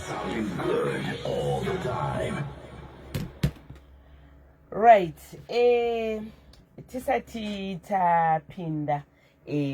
Sounding good all the time. Right, tisati tapinda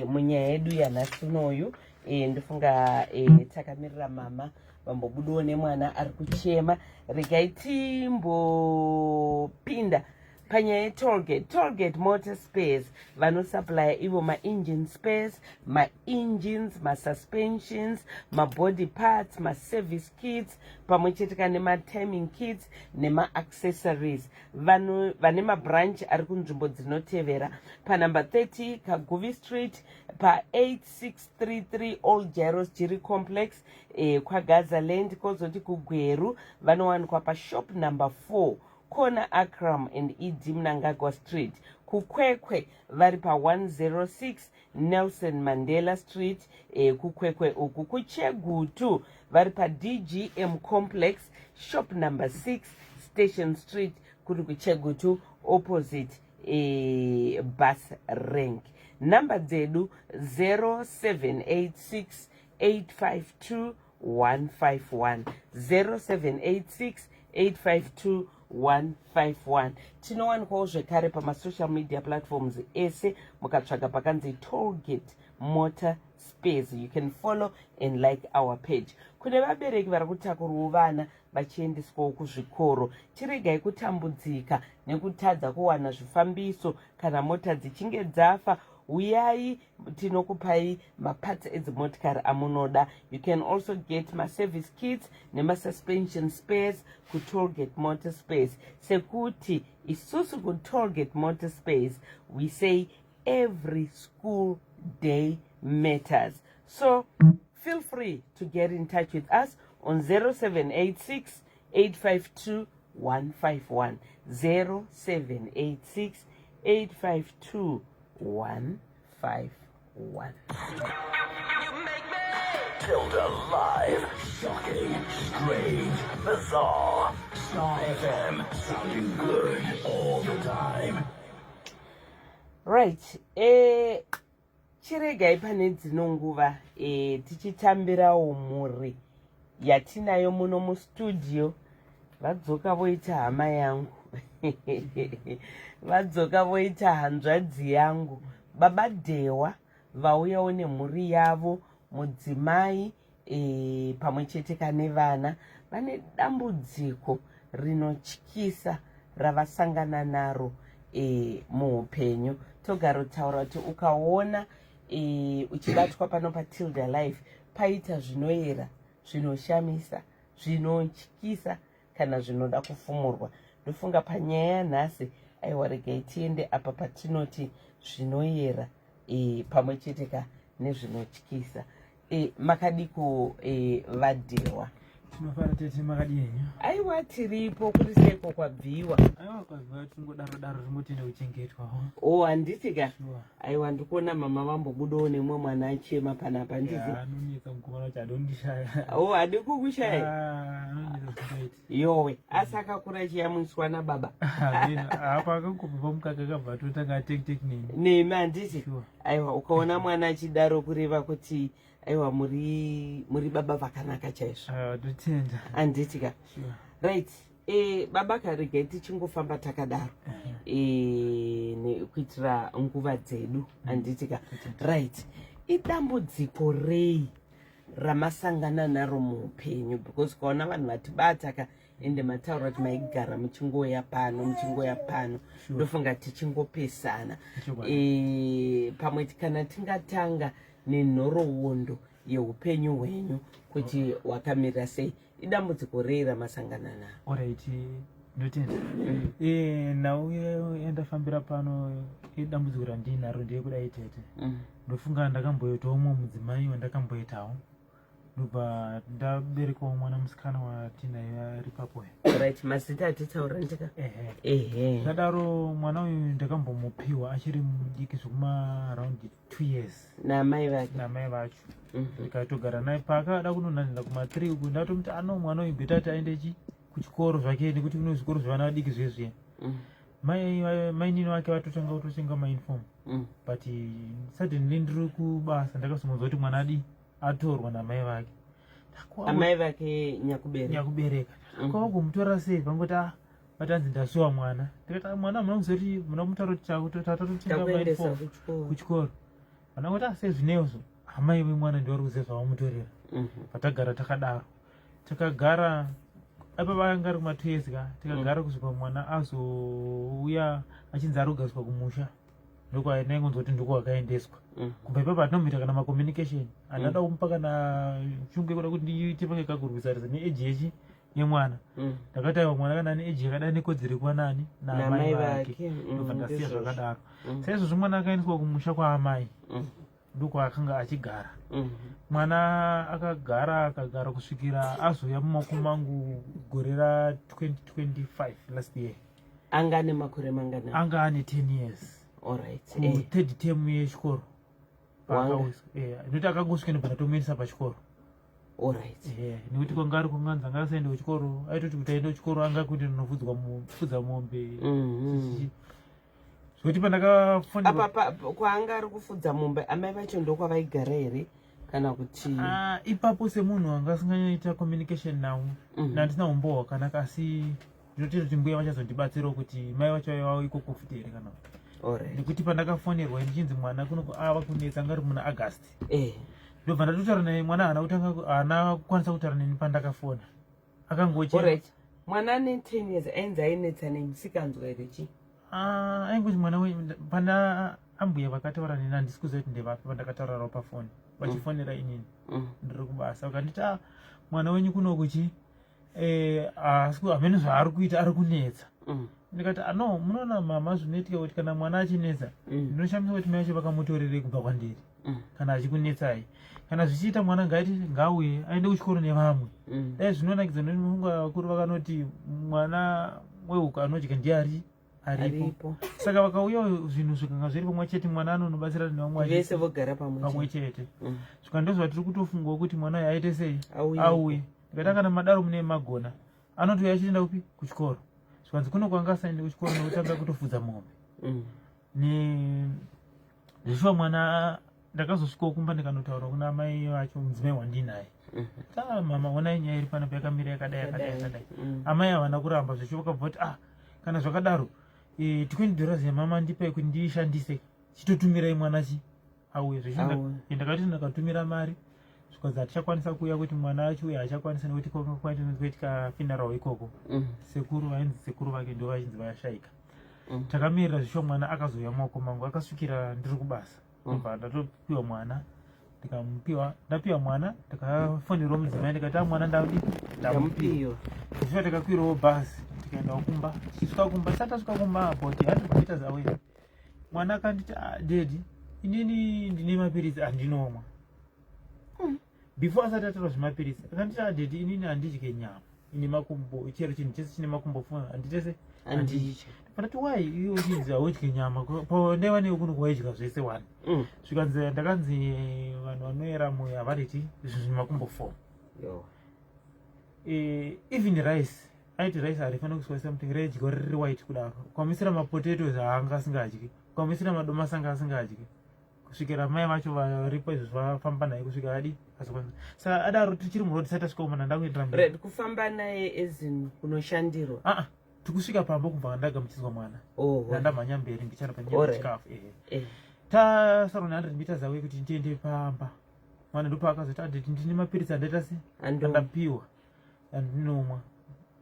munyaya yedu yanhasi unoyu, ndofunga takamirira mama vambobudiwo nemwana ari kuchema. Regai timbopinda panyaya yeTollgate. Tollgate Motor Spares vanosupplya ivo maengine spares, maengines, masuspensions, mabody parts, maservice kits, pamwe chete ka nematiming kits nemaaccessories. Vane mabranch ari kunzvimbo dzinotevera: panumber 30 Kaguvi Street, pa8633 Old Jairos Jiri Complex, kwaGazaland. Kwozoti kuGweru vanowanikwa pashop number 4, corner Akram and ED Mnangagwa Street. KuKwekwe vari pa106 Nelson Mandela Street, kuKwekwe uku. KuChegutu vari paDGM Complex, shop number 6, Station Street, kuri kuChegutu, opposite bus rank. Namba dzedu 0786 852 151, 0786 852 151. Tinowanikwawo zvekare pamasocial media platforms ese. Mukatsvaga pakanzi Tollgate Motor Space, you can follow and like our page. Kune vabereki vari kutakurwawo vana vachiendeswawo kuzvikoro, chiregai kutambudzika nekutadza kuwana zvifambiso. Kana mota dzichinge dzafa, uyai tinokupai maparts edzimotikari amunoda. You can also get maservice kits nemasuspension spares kuTollgate Motor Space. Sekuti isusu kuTollgate Motor Space, we say every school day matters. So feel free to get in touch with us on 0786 852 151, 0786 852 151. Tilda Live. Shocking, strange, bizarre. Star FM. Sounding good all the time. Right, chiregai pane dzino nguva tichitambirawo mhuri yatinayo muno mustudio. Vadzoka voita hama yangu, vadzoka voita hanzvadzi yangu, Baba Dhewa. Vauyawo nemhuri yavo, mudzimai pamwe chete kane vana. Vane dambudziko rinotyisa ravasangana naro muupenyu. Togarotaura kuti ukaona uchibatwa pano paTilda Life, paita zvinoyera, zvinoshamisa, zvinotyisa kana zvinoda kufumurwa. Ndofunga panyaya yanhasi, aiwa, regai tiende apa patinoti zvinoyera pamwe chete ka nezvinotyisa. Makadiko vaDhewa? Tinofara tete, makadi henyu? Aiwa, tiripo. Kuri seko kwabviwa? Aiwa, kwabviwa tingodaro daro, tingotenda kuchengetwa. O, handiti ka? Sure. Aiwa, ndikuona mama vambobudawo nemwe mwana achema panapa, ndizi. Anonetsa mukomana wacho, adondishaya. O, hadi kukushaya. Anonetsa zvingaiti. Yowe, asi akakura chiyamwiswa nababa? Apa akangobva mukaka, akabva atotanga atektek neni. Nemi, handiti? Sure. Aiwa, ukaona mwana achidaro, kureva kuti aiwa, muri baba vakanaka chaizvo. Ah, totenda. Handiti ka? Sure. Right, baba, karegai tichingofamba takadaro kuitira nguva dzedu, handiti ka? Right, idambudziko rei ramasangana naro muupenyu? Because ukaona vanhu vatibata ka, ende mataura kuti maigara muchingoya pano, muchingoya pano. Ndofunga tichingopesana. Chokwadi. Pamwe kana tingatanga nenhoroondo yeupenyu hwenyu kuti hwakamira sei. Idambudziko rei ramasangana naro? Alright, ndotenda. Nhau yandafambira pano, idambudziko randinaro ndeyekudai, tete. Ndofunga ndakamboitawo mumwe mudzimai wandakamboitawo, ndobva ndaberekawo mwana musikana watinaye ari papo. Right, mazita atitaura ndika? Ehe. Ehe. Zvadaro, mwana uyu ndakambomupiwa achiri mudiki zvekumaround 2 years. Namai vake? Namai vacho. Ndikatogara naye. Paakada kunonhanhira kuma3 uku, ndatomuti ano mwana uyu better kuti aende chi kuchikoro zvake, nekuti kune zvikoro zvevana vadiki zvezviya. Mainini vake vatotanga kutotenga mauniform. But suddenly ndiri kubasa, ndakazongonzwa kuti mwana adi atorwa namai vake. Amai vake nyakubereka. Nyakubereka. Kwakugomutora sei? Vangoti ah, vatanzi ndasuwa mwana. Ndikati ah, mwana hamuna kuzoti muna kumutaura kuti tatotenga kuchikoro. Vana kuti ah, sezvinezvo amai vemwana ndivari kuziva zvavamutorera. Patagara takadaro. Takagara apa vanga ari kuma 2 years ka, tikagara kusvika mwana azouya achinzi ari kugariswa kumusha. Ndokwainonzwa kuti ndiko akaendeswa. Kubva ipapo hatinomuita kana macommunication, handada kumupa kana shungu yekuda kuti ndiite pange kakurwisarisa neage yechi yemwana. Ndakati aiwa, mwana kana ane age yakadai nekodzero yekuva nani? Naamai vake. Ndobva ndasiya zvakadaro. Saizvozvo mwana akaendeswa kumusha kwaamai, ndokwaakanga achigara. Mwana akagara akagara kusvikira azouya mumaoko mangu gore ra2025, last year. Anga ane makore mangana? Anga ane 10 years. Kuthird term yechikoro nekuti akangosvika ndobva ndatomuendesa pachikoro. Nekuti kwanga ari kunganzi anga asaende kuchikoro, aitoti kuti aende kuchikoro anga kuende nofudzwa fudza mombe. Zvekuti pandakafonera Apa kwaanga ari kufudza mombe, amai vacho ndokwavaigara here kana kuti? Ah, ipapo semunhu anga asinganyaita communication nawo, nandisina umbowo hwakanaka, asi ndinotenda kuti mbuya vachazondibatsirawo kuti mai vacho vaivawo ikoko futi here kana nekuti pandakafonerwa ndichinzi mwana kuno ava kunetsa, anga ari muna August. Ndobva ndatotaura naye, mwana haana kutanga, haana kukwanisa kutaura neni pandakafona, akangochema. Alright, mwana ane 10 years ainzi ainetsa nemusikanzwa here chi? Ah, aingoti mwana pana ambuya vakataura neni, handisi kuziva kuti ndevapi vandakataura navo pafoni vachifonera inini ndiri kubasa, vakanditi ah, mwana wenyu kunoku chi haasi hamene zvaari kuita, ari kunetsa. Ndikati ano munoona mama, zvinoitika kuti kana mwana achinetsa, ndinoshamisa kuti mai vacho vakamutorerei kubva kwandiri. Kana achikunetsai, kana zvichiita, mwana ngaiti ngauye aende kuchikoro nevamwe. Dai zvinonakidza nekuti vakuru vakanoti mwana wehuku anodya ndiye ari aripo. Saka vakauya zvinhu zvikanga zviri pamwe chete, mwana anonobatsirana nevamwe. Vese vogara pamwe chete. Svika ndozvatiri kutofungawo kuti mwana uyu aite sei, auye. Ndikati kana madaro mune magona, anotouya achienda kupi? Kuchikoro. Zvikanzi kuno kwanga asaende kuchikoro nekuti anga kutofudza mombe. Nezvishuwa mwana ndakazosvikawo kumba ndikanotaura kuna mai vacho, mudzimai wandinaye. Ta mama, onai nyaya iri panapa yakamira yakadai yakadai yakadai. Amai havana kuramba zvecho, vakabva kuti ah, kana zvakadaro $20 yamama ndipai kuti ndiishandise, chitotumirai mwana chi auye. Zvecho ndakati ndakatumira mari, zvikanzi hatichakwanisa kuuya kuti mwana achiuya, haachakwanisa nekuti kwaitika funeral ikoko. Sekuru vainzi sekuru vake ndo vachinzi vayashaika. Takamirira zvisho, mwana akazouya mumaoko mangu, akasvikira ndiri kubasa. Ndobva ndatopiwa mwana, ndikamupiwa, ndapiwa mwana ndakafonerawo mudzimai, ndikati a mwana ndadi ndamupiwa. Zvishuwa takakwirawo bhazi tikaendawo kumba. Tichisvika kumba, tisati tasvika kumba, about 100 meters away, mwana akanditi ah, daddy, inini ndine mapiritsi andinomwa. Before asati ataura zvemapiritsi, akanditi ah, daddy, inini handidye nyama ine makumbo, chero chinhu chese chine makumbo funa handitese. Handidye. Pandati why iwe uchinzi haudye nyama, ndaiva newe kuno kwaidya zvese wani. Zvikanzi ndakanzi vanhu vanoyera moyo havariti zvinhu zvine makumbo four. Even rice, aiti rice harifaniri kuiswa something, raidyiwa riri white kudaro. Ukamuisira mapotatoes haanga asingadyi, ukamuisira madomasi anga asingadyi, kusvikira mai vacho varipo izvo vafamba naye kusvika adi azokwanisa. Saka adaro tichiri muroad, tisati tasvika kumana ndakuendera mberi. Right, kufamba naye as in kunoshandirwa? Ah, ah, tikusvika pambo kubva ndagamuchidzwa mwana. Ndandamhanya mberi ndichana panyaya chikafu ehe. Tasarwa ne100 meters away kuti ndiende pamba, mwana ndopaakazoti anditi ndine mapiritsi andaita se andapiwa andinomwa,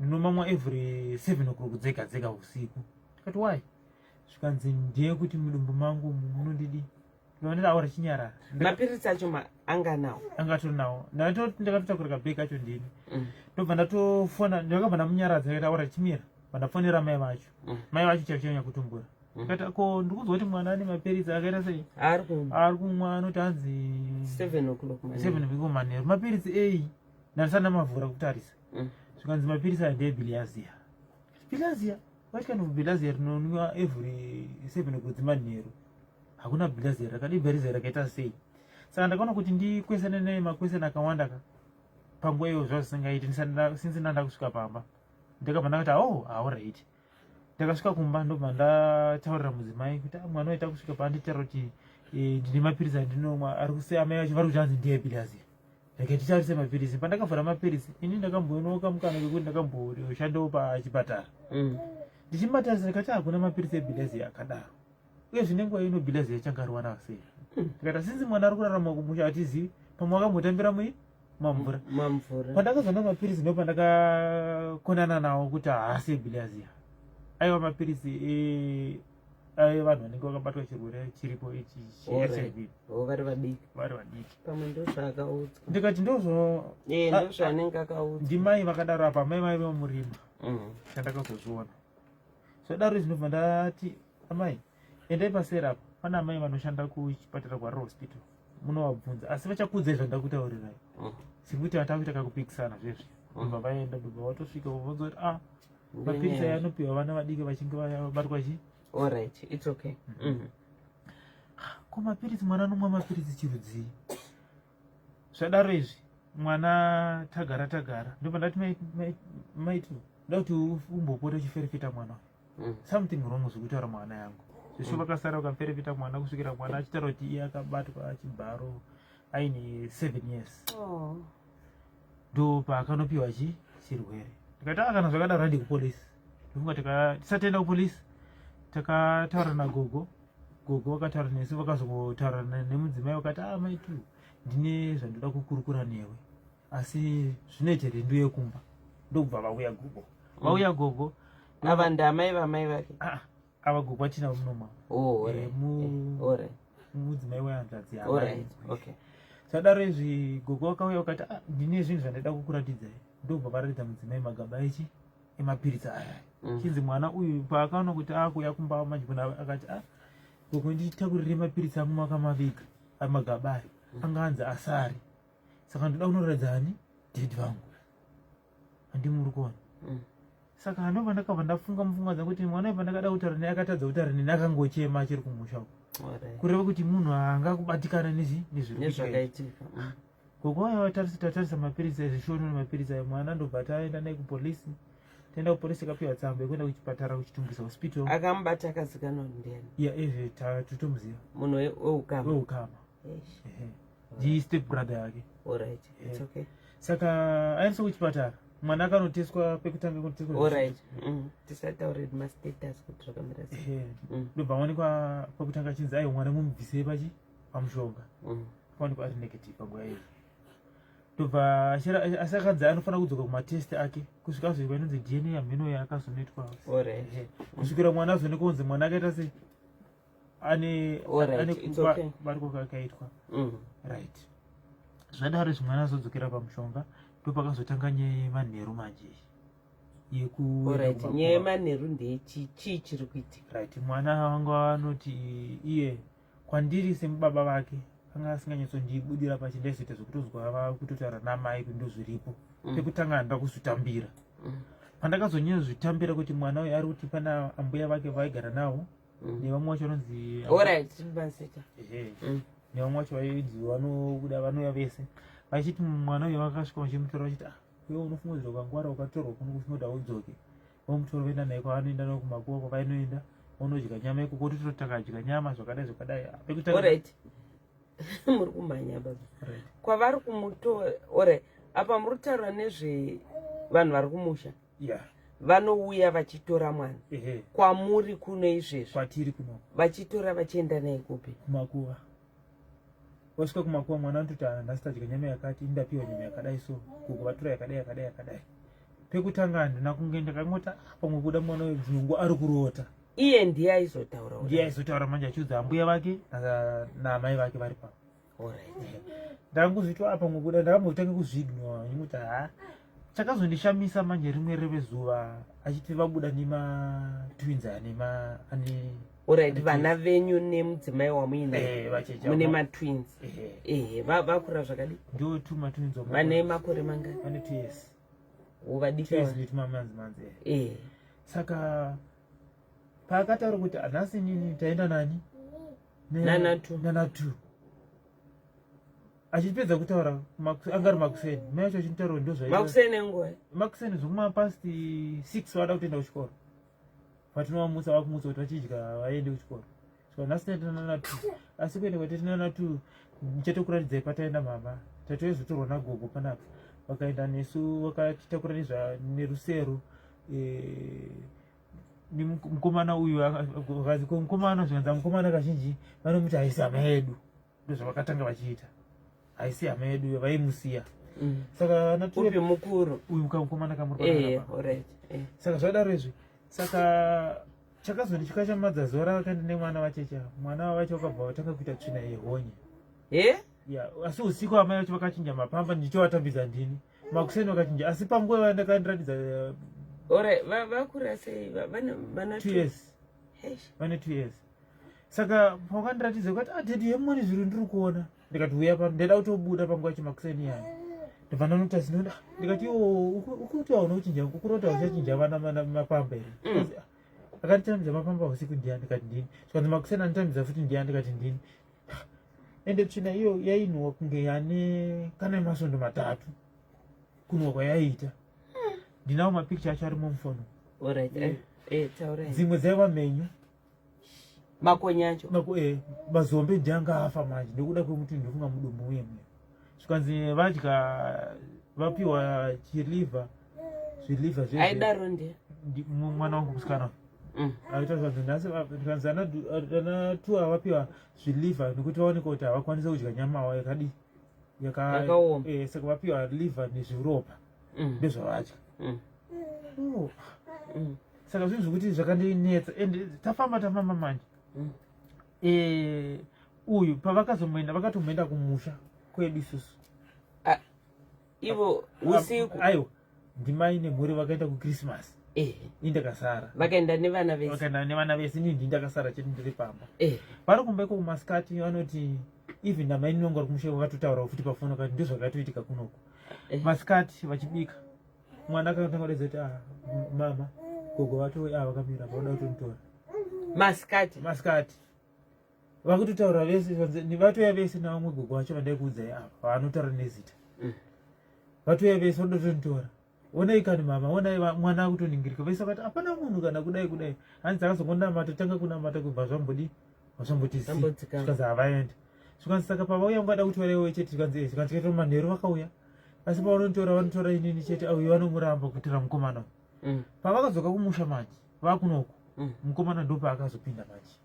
ndinomamwa every 7 o'clock dzega dzega usiku. Tikati why? Zvikanzi ndeyekuti mudumbu mangu munondidi. Ndikaona aura chinyarara. Mapiritsi acho anga nawo? Anga atori nawo, ndakatotakura kabhegi acho ndini. Ndobva ndatofona, ndakabva ndamunyaradza, ndikati aura chimira, vandafonera mai vacho. Mai vacho chaivo chainyanya kutumbura. Ndikati ko ndikuzwa kuti mwana ane mapiritsi akaita sei? Ari kumwa. Ari kumwa, anoti hanzi 7 o'clock manheru. 7 o'clock manheru. Mapiritsi ei? Ndandisati ndamavhura kutarisa. Zvikanzi mapiritsi aya ndeebilharzia. Bilharzia? What kind of bilharzia rinonwiwa every 7 o'clock dzemanheru? Hakuna bilharzia rakadii, bilharzia rakaita sei? Saka ndakaona kuti ndikwesane naye makwesani akawanda ka panguva iyo zvazvisingaiti since ndanda kusvika pamba. Ndakabva ndakati oh, alright. Ndakasvika kumba ndobva ndataurira mudzimai kuti ah, mwana waita kusvika paanditaura kuti ndine mapiritsi andinomwa ari kusiya, amai vacho vari kuti hanzi ndeebilharzia. Rege titarise mapirisi. Pandakavhura mapirisi, ini ndakamboonawo kamukana kekuti ndakamboshandawo pachipatara. Ndichimatarisa ndikati hakuna mapirisi ebilharzia akadaro. Uye zvine nguva ino bilharzia yachanga ariwana sei? Ndikati sinzi mwana ari kurarama kumusha hatizivi, pamwe akambotambira mui mamvura. Mamvura. Pandakazoona mapirisi ndo pandakakonana nawo kuti haasi ebilharzia. Aiwa mapirisi evanhu vanenge vakabatwa chirwere chiripo ichi cheHIV. Oh, vari vadiki. Vari vadiki. Pamwe ndozvaakaudzwa. Ndikati ndozvo Eh, ndozvaanenge akaudzwa. Ndimai vakadaro apa, mai vaive murima. Chandakazozviona. Zvadaro zvinobva ndati amai endai paseri apa pana amai vanoshanda kuchipatara kuHarare Hospital, munovabvunza asi vachakuudzai zvandakutaurirai. Sekuti vatakuita kakupikisana zvezvi. Ndobva vaenda, ndobva vatosvika vobvunza kuti ah, mapirisi aya anopiwa vana vadiki vachinge vabatwa chi. Alright, it's okay. Ko mapirisi, mwana anomwa mapirisi chirudzii? Zvadaro izvi mwana tagara tagara, ndobva ndati maitu nda kuti umbopota uchiferefeta mwana uyu. Something wrong zvekutaura mwana yangu zvisho. Vakasara vakaferefeta mwana kusvikira mwana achitaura kuti iye akabatwa chibharo aine 7 years. Oh. Ndo paakanopiwa chi chirwere. Ndikati ah, kana zvakadaro handi kupolisi. Ndofunga tisati taenda kupolisi takataura nagogo. Gogo vakataura nesu, vakazotaura nemudzimai, vakati ah, maitu ndine zvandoda kukurukura newe, asi zvinoita here ndiuye kumba? Ndokubva vauya gogo, vauya gogo. Ava ndamai vamai vake? Ah, ava gogo atina munoma. Oh, alright. Alright. Mudzimai wehanzvadzi. Alright. Okay. Zvadaro izvi gogo vakauya vakati ah, ndine zvinhu zvandaida kukuratidzai. Ndobva varatidza mudzimai magaba echi emapiritsi aya. Chinzi mwana uyu paakaona kuti akuuya kumba manje kuna, akati ah, gogo nditakurire mapiritsi angu makamaviga ari magaba aya, anga anzi asari, saka ndoda kunoratidza ani daddy vangu handimuri kuona. Saka handobva ndakabva ndafunga mupfungwa dzangu kuti mwana uyu pandakada kutaura naye akatadza kutaura neni, akangochema achiri kumusha uko. Kureva kuti munhu haanga kubatikana nezviri kuitika. Nezvakaitika. Gogo vaya vatarisa, tatarisa mapirisi ezvishono nemapirisi ayo, mwana ndobva taenda naye kupolisi. Taenda kupolisi, takapiwa tsamba yekuenda kuchipatara kuChitungwiza Hospital. Akamubata akazikanwa ndiani? Iya, ezve totomuziva. Munhu weukama? Weukama. Eish. Ehe, ndi step brother yake. Alright, it's okay. Saka aendeswa kuchipatara, mwana akanoteswa pekutanga kunoteswa. Alright. Tisataure mastatus kuti zvakamira sei. Ehe. Ndobva aonekwa pekutanga achinzi aiwa, mwana mumubvisei pachi pamushonga. Akaonekwa ari negative panguva iyo. Ndobva asi akanzi anofanira kudzoka kumatest ake kusvika azoitwa inonzi DNA yamhino yaakazonoitwa. Alright. Ehe. Kusvikira mwana azoonekwa kunzi mwana akaita sei ane Alright, ane it's okay. kubatwa kwakaitwa. Right, zvadaro izvi mwana azodzokera pamushonga, ndopakazotanga nyaya yemanheru manje iyi yekuenda Alright. kumakuva. Nyaya yemanheru ndeyechi chii chiri kuitika? Right, mwana wanga anoti iye kwandiri semubaba vake anga asinganyatsondibudira pachi, ndaizoita zvekutozwa vakutotaura namai kuti ndozviripo. Pekutanga handida kuzvitambira. Pandakazonyanyozvitambira kuti mwana uyu ari kuti pana ambuya vake vaigara navo nevamwe vacho vanonzi Alright, Bansita. Ehe. Nevamwe vacho vainzi vanobuda vanouya vese vachiti mwana uyu vakasvika vachimutora vachiti ah, iwe unofungidzira ukangwara ukatorwa kuno kufunga kuti haudzoke. Vomutora voenda naye kwaanoenda nao kumakuva kwavainoenda, vonodya nyama ikoko, tototi takadya nyama zvakadai zvakadai. Pekutanga Alright. Muri kumhanya baba. Right. Kwavari kumutora. Alright. Apa muri kutaura nezve vanhu vari kumusha. Yeah. Vanouya vachitora mwana. Ehe. Kwamuri kuno izvezvi. Kwatiri kuno. Vachitora vachienda naye kupi? Kumakuva. Wasvika kumakuva, mwana anototi "Ah, nhasi tadya nyama yakati, indapiwa nyama yakadai, so gogo vatora yakadai yakadai yakadai." Pekutanga handina kunge ndakangoti "Ah, pamwe kuda mwana uyu dzungu ari kurota." Iye ndiye aizotaura? Ndiye aizotaura manje achiudza ambuya vake naamai vake vari pavo. Alright. Ndangozviti apa ngokuda ndakambotanga kuzviignora nekuti ha, chakazondishamisa manje rimwe revezuva achiti vabuda nematwins aya nema ane Alright, ane vana venyu nemudzimai wamuinaye Eh, vacheche mune ava. matwins? Ehe. Ehe, vakura zvakadii? Ndo two matwins. Vane makore mangani? Vane 2 years. Vadiki? 2 years netumamanzi manzi, eh. Saka paakataura kuti nhasi nini taenda nani Nana two. Nana two, achipedza kutaura anga ari makuseni, mai acho achitaura ndo zvaita. Makuseni enguva? Makuseni zvokuma past 6, vada kutoenda kuchikoro, patinovamutsa vakumutsa kuti vachidya vaende kuchikoro. Saka nhasi taenda nana two, asi kuenda kwataita nana two ndichatokuratidzai pataenda mama. Tatoizotorwa nagogo panapa, vakaenda nesu, vakatitakura nerusero. Mukomana uyu akazi, ko mukomana, zvikanzi mukomana kazhinji vanomuti haisi hama yedu. Ndozvavakatanga vachiita, haisi hama yedu, vaimusiya. Saka upi mukuru? Uyu mukomana kamuri. Alright. Saka zvadaro izvi, saka chakazondikashamadza zuva ravakaenda nemwana vachecha, mwana vacho vakabva vatanga kuita tsvina yehonye. He? Ya, asi usiku amai vacho vakachinja mapamba, ndichovatambidza ndini. Makuseni vakachinja, asi panguva yandakandiratidza Alright, vakura sei? Vana 2 years. Eish. Vane 2 years. Saka pawakandiratidza ukati, "Ah, daddy, yemoni zviro ndiri kuona." Ndikati, "Uya pano." Ndaida kutobuda panguva yacho makuseni yayo, ndobva ndanota zinoda. Ndikati, "Iwo ukuti hauna kuchinja, ukuroti hauchachinja vana mana mapamba here?" Zvikanzi, "Ah, akanditambidza mapamba usiku ndiyani?" Ndikati, "Ndini." Zvikanzi, "Makuseni anditambidza futi ndiyani?" Ndikati, "Ndini." Ende tsvina iyo yainhuwa kunge yane kana masondo 3 kunhuwa kwayaiita. Ndinawo mapikicha acho arimo mufoni. Alright, taurai. Dzimwe dzaiva mhenyu. Makonye acho. Mazombe ndianga afa manje nekuda kwekuti ndofunga mudumbu uye muya. Zvikanzi vadya, vapiwa chiliver, zviliver. Aidaro ndiye? Mwana wangu musikana. Aita zvanzi nhasi zvikanzi ana tu avapiwa zviliver nekuti vaoneka kuti havakwanisi kudya nyama yakadi. Yakaoma. Saka vapiwa liver nezviropa. Ndezvavadya. Oh. Saka zvinhu zvekuti zvakandinetsa, and tafamba tafamba manje. Uyu pavakazomboenda, vakatomboenda kumusha kwedu isusu. Ivo usiku? Aiwa, ndimai nemhuri vakaenda kuChristmas. Indakasara. Vakaenda nevana vese? Vakaenda nevana vese, ini ndindakasara chete, ndiri pamba. Vari kumba iko kumasikati vanoti even namaini vangu vari kumusha vakatotaurawo futi pafoni, vakati ndozvakatoitika kunoko. Masikati vachibika, mwana akatanga kudaidza kuti, "Ah, mama, gogo vatouya." Ah, vakamira vauda kutomutora. Masikati? Masikati vakutotaura vese, vatouya vese navamwe gogo vacho vandai kuudzai ava vanotaura nezita. Vatouya vese, vanoda kutonditora. "Onai kani mama, onai." Mwana akutoningirika, vese vakati hapana munhu kana kudai kudai. Hanzi akazongonamata, tanga kunamata kubva zvambodi zvamboti. Zvambodzikama. Zvikanzi havaenda. Zvikanzi saka pavauya ungada kutora iwe chete. Zvikanzi zvikanzi kaita manheru vakauya, asi pavanotora vanotora inini chete, auyo vanomuramba kutora mukomana. Pavakadzoka kumusha manje vakunoku, mukomana ndopaakazopinda manje.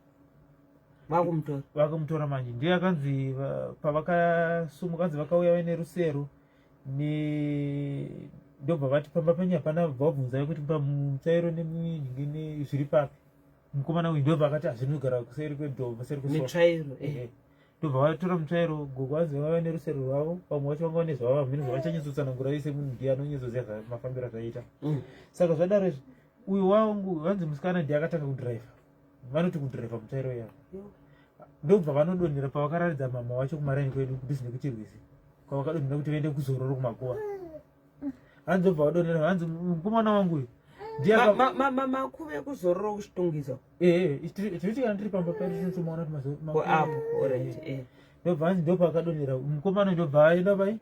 Vakumutora? Vakamutora manje. Ndiye akanzi pavakasumuka kanzi vakauya vaine rusero ne ndobva vati pamba penyu hapana. Bva vabvunzai kuti pamutsvairo neminhingi zviri papi. Mukomana uyu ndobva akati hazvinogara kuseri kwedhoo, kuseri kwesofa. Mitsvairo. Ndobva vatora mutsvairo. Gogo vanzi vava nerusero rwavo, vamwe vacho vanga vane zvavo hamene zvavachanyatsotsangura ise munhu ndiye anonyatsoziva mafambiro azvaita. Saka zvadaro izvi, uyu wangu vanzi musikana ndiye akatanga kudhiraivha, vanoti kudhiraivha mutsvairo yavo. Ndobva vanodonhera pavakararidza mama wacho kumaraini kwedu kudhuze nekuChirwizi, kwavakadonhera kuti vaende kuzororo kumakuva. Hanzi ndobva vadonhera. Hanzi mukomana wangu uyu ndiye Makuva ekuzororo kuChitungwiza? Tinoti kana tiri pamba pedu tinotomaona kuti Apo, alright. Ndobva hanzi ndopaakadonhera mukomana, ndobva aenda pai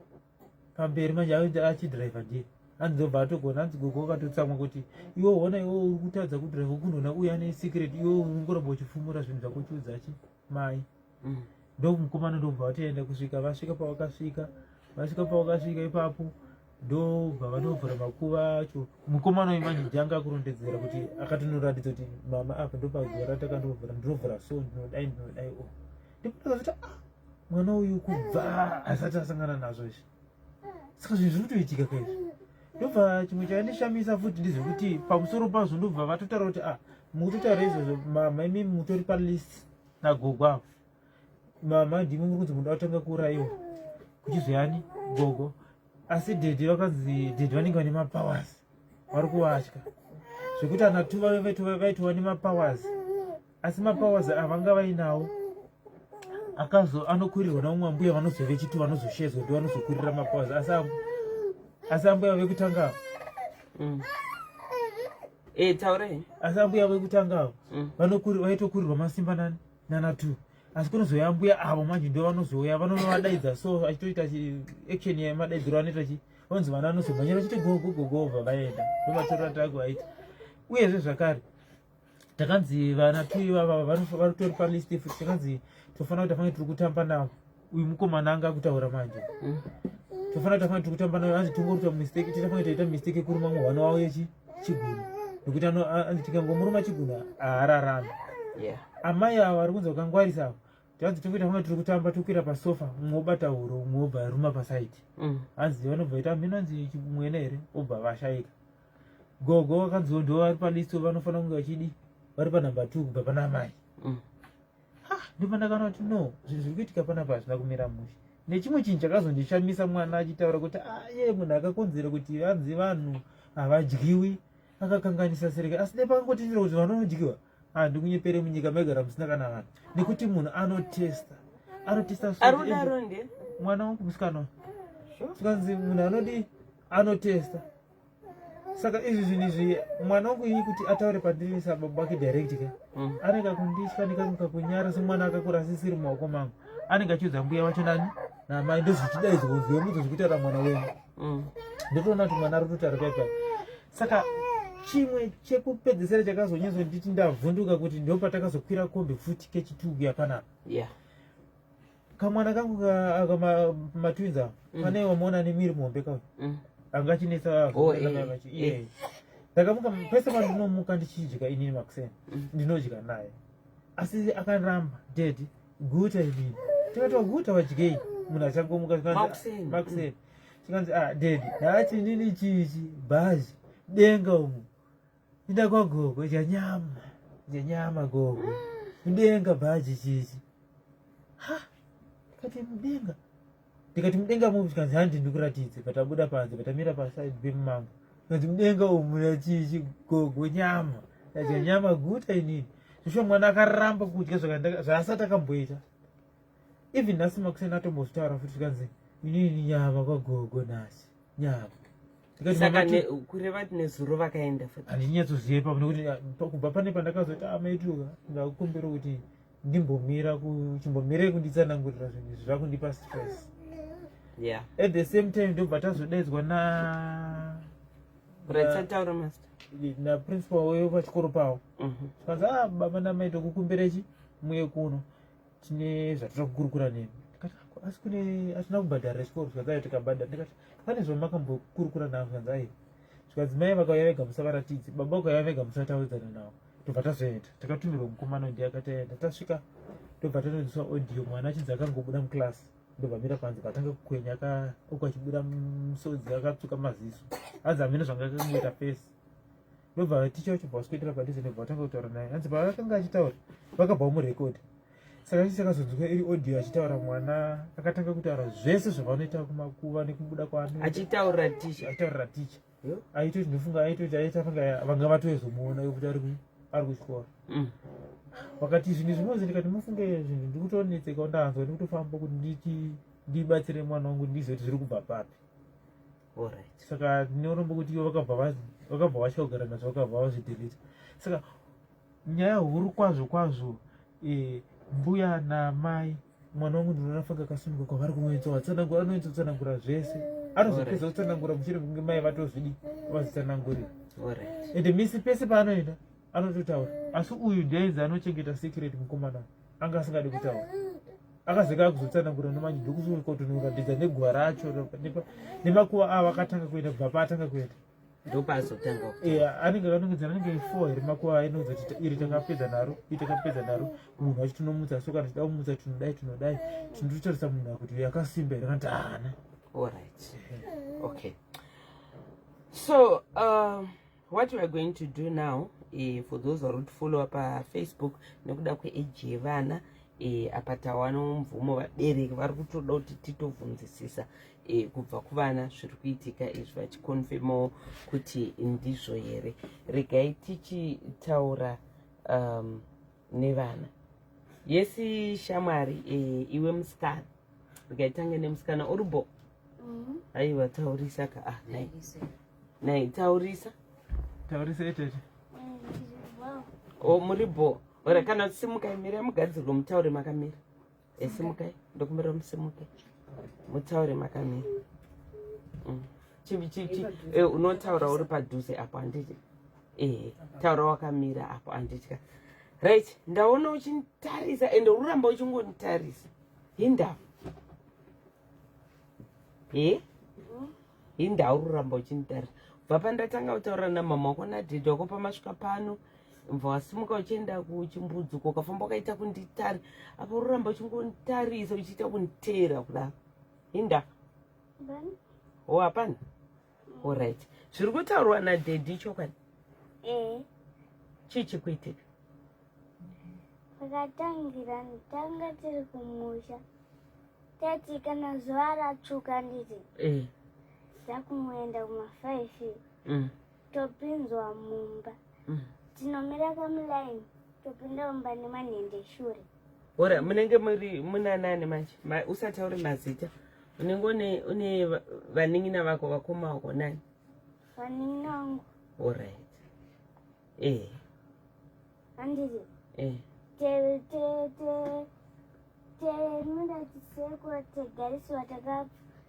pamberi manje achidhiraivha ndiye. Hanzi ndobva atogona. Hanzi gogo wakatotsamwa kuti, "Iwe hona, iwe uri kutadza kudhiraivha kunhona uya ane secret, iwe unongoramba uchifumura zvinhu zvako uchiudza chi mai." Ndomukomana ndobva vatoenda kusvika vasvika pavakasvika. Vasvika pavakasvika ipapo, ndobva vanovhura makuva acho. Mukomana uyu manje janga akurondedzera kuti akatonoratidza kuti, "Mama, apa ndopazuva ratakandovhura, ndinovhura so, ndinodai, ndinodai." O, ndipandakazoti, "Ah, mwana uyu kubva asati asangana nazvo izvi, saka zvinhu zviri kutoitika kaizvi." Ndobva chimwe chakandishamisa futi ndezvekuti pamusoro pazvo ndobva vatotaura kuti, "Ah, mukutotaura izvozvo mama, imi mutori palist nagogo avo. Mama ndimi muri kunzi munoda kutanga kuurayiwa, kuchizoyani gogo. Asi daddy vakanzi daddy vanenge vane mapowers, vari kuvatya zvekuti ana tu vaitova nemapowers, asi mapowers avanga vainawo akazo anokurirwa naumwe ambuya vanozove chitu, vanozoshedzwa, ndo vanozokurira mapowers. Asi ambuya vekutanga ava Taurai. Asi ambuya vekutanga ava vaitokurirwa masimba nani nana two, asi kunozouya ambuya avo manje ndo vanozouya vanovadaidza so achitoita action yemadaidziro anoita chi vanzi vana vanozomhanyira vachiti gogo gogo, vobva vaenda. Ndomatorero atakuvaita. Uyezve zvakare takanzi vana two ivava varitori palist futi, takanzi tofanira kuti afange tiri kutamba navo. Uyu mukomana anga akutaura manje. Tofanira tafanira tiri kutamba nayo, hanzi tingorita mistake, tichafanira taita mistake yekuruma mwana wavo yechi chiguno, nekuti hanzi tikangomuruma chiguno haararami. Amai ava vari kunzi vakangwarisa ava, hanzi tingoita kunge tiri kutamba, tokwira pasofa, mumwe obata huro, mumwe obva aruma pasaidi. Hanzi vanobva ita mhino, hanzi mwene here, obva vashaika. Gogo vakanziwo ndo vari palist, vanofanira kunge vachidi vari panumber 2 kubva pana amai. Ndopandakaona kuti no, zvinhu zviri kuitika panapa hazvina kumira mushe. Nechimwe chinhu chakazondishamisa, mwana achitaura kuti aye munhu akakonzera kuti vanzi vanhu havadyiwi akakanganisa sereke, asi dai pakangotendera kuti vanhu vanodyiwa, handikunyepere, munyika maigara musina kana vanhu, nekuti munhu anotesta, anotesta. Arudaro ndiye? Mwana wangu musikana. Tikanzi munhu anodi anotesta. Saka izvi zvinhu izvi, mwana wangu ini kuti ataure pandiri sababa wake direct ka, anenge akunditya nekamwe kakunyara, semwana akakura asisiri mumaoko mangu. Anenge achiudza mbuya vacho nani namai, ndozvichidaidzwa kuziva mudzo zvekutaura mwana wenyu. Ndotoona kuti mwana ari kutotaura paipai. Saka chimwe chekupedzisira chakazonyatsonditi ndavhunduka kuti ndopatakazokwira kombi futi kechitugu yapanapa, kamwana kangu aka matwins ava, pane wamuona nemiri muhombe kauyu, anga achinetsa. Oh, Iye ndakamuka pese pandinomuka ndichidya inini makuseni, ndinodya naye, asi akaramba, "Daddy, guta inini." Tikati, "Waguta wadyei?" Munhu achangomuka. Makuseni. Makuseni. Tikanzi, "Ah, daddy, nhati inini chichi bhazi denga umu inda kwagogo chanyama chanyama, gogo mudenga bhaji chichi." Ha, ndikati mudenga, ndikati mudenga mupi? Tikanzi, "Handi ndikuratidze." Patabuda panze, patamira paside pemumango, kanzi, "Mudenga umu muna chichi gogo, nyama, ndadya nyama, guta inini." Zvisho mwana akaramba kudya zvaasati akamboita. Even nhasi makuseni atombozvitaura futi, tikanzi, "Inini nyama kwagogo nhasi, nyama." Ndikati, Saka "Mama, kureva kuti nezuro vakaenda futi? Handinyatsoziva ipapo, nekuti kubva pane pandakazoti, "Amaituka, ndakukumbira kuti ndimbomira, chimbomirei kunditsanangurira zvinhu izvi, zvakundipa stress." At the same time ndobva tazodaidzwa na Ratsataura, master. Naprincipal wepachikoro pavo. Tikanzi, "Ah, baba namai, tokukumbirechi muye kuno, tine zvatinoda kukurukura nemi." Ndikati, "Ah, asi kune hatina kubhadharira chikoro?" Zvikanzi, "Aiwa, tikabhadhara." Ndikati, "Pane zvamakambokurukura navo?" Zvikanzi, "Aiwa." Zvikanzi, "Mai vakauya vega musavaratidze, baba vakauya vega musataudzana navo." Tobva tazoenda, takatumirwa mukomana ndiye akataenda. Tasvika, ndobva tanonzwiswa audio, mwana achinzi akangobuda muclass, ndobva mira panze, patanga kukwenya uko achibuda musodzi, akatsvuka maziso, hanzi hamene zvanga akangoita face. Ndobva ticha wacho bva waswedera padhuze, ndobva watanga kutaura naye. Hanzi paakanga achitaura vakabva vamurekodha. Saka chii chakazonzwika iri audio achitaura, mwana akatanga kutaura zvese zvavanoita kumakuva nekubuda kwaanoita. Achitaurira ticha? Achitaurira ticha. Yo. Aitoti, ndofunga aitoti aita vanga vanga vatozomuona kuti ari kuchikoro. Vakati zvinhu zvimozi, ndikati, "Mufunge zvinhu ndikutonetseka, ndanzwa ndikutofamba kuti nditi ndibatsire mwana wangu, ndizive kuti zviri kubva papi." Saka ndinoromba kuti ivo vakabva vatya kugara nazvo, vakabva vazvidelete. Saka nyaya huru kwazvo kwazvo, mbuya namai, mwana wangu ndinoona fanga akasununguka kwavari kunyatsovatsanangura, anonyatsotsanangura zvese. Anozopedza kutsanangura mushure mekunge mai vatozvidi vazvitsanangurira. Ende misi pese paanoenda anototaura, asi uyu ndiainzi anochengeta secret. Mukomana anga asingadi kutaura, akazeka akuzotsanangura nomanje, ndokuzokotonoratidza neguva racho nemakuva ava akatanga kuenda, kubva paatanga kuenda. Ndopaazotanga kutaura. Anenge akanongedzera, anenge four here makuva ainonzi kuti iri takapedza naro, iri takapedza naro. Munhu wacho tinomutsa, so kana tichida kumutsa tinodai, tinodai, tinototarisa munhu kuti uyu akasimba here kana kuti haana. Alright, okay, so what we are going to do now, for those who are follow pafacebook, nekuda kweage yevana, apa tawana mvumo, vabereki vari kutoda kuti titovhunzisisa kubva kuvana zviri kuitika izvi, vachiconfirmawo kuti ndizvo here. Regai tichitaura nevana. Yesi shamwari, iwe musikana, regai tange nemusikana uribo. Aiwa, taurisa ka. Ah, nai nai, taurisa. Taurisa, tete. O, muri bo ora kana simukai, mirai mugadzirwe, mutaure makamira. Esimukai, ndokumbira musimuke mutaure makamira. Unotaura uri padhuze apo, handiti? Ehe, taura wakamira apo, handitya. Right, ndaona uchinditarisa ende ururamba uchingonditarisa, hindava e. Hindau ruramba uchinditarisa kubva pandatanga kutaura namama wako nadhedhi wako pamasvika pano mva wasimuka uchienda kuchimbudzi uko ukafamba ukaita kunditari apa ururamba uchingonditarisa uchiita kunditeera kudaro hinda o hapana orit zviri kutaurwa nadhedhi chokwadi eh. Chii chikuitika? Pakatangira tanga tiri kumusha tati kana zuva ratsvuka nditi eh. takungoenda kuma5 Topinzwa mumba Tinomira kamulaini topinda mumba nemanhende shure. Ora munenge muri muna nani manje? Ma, usataure mazita. Unenge une une vanin'ina vako vakoma vako nani? Vanin'ina vangu. Alright. Eh. Handiti. Eh. Te te te te muda chiseko tegarisiwa taka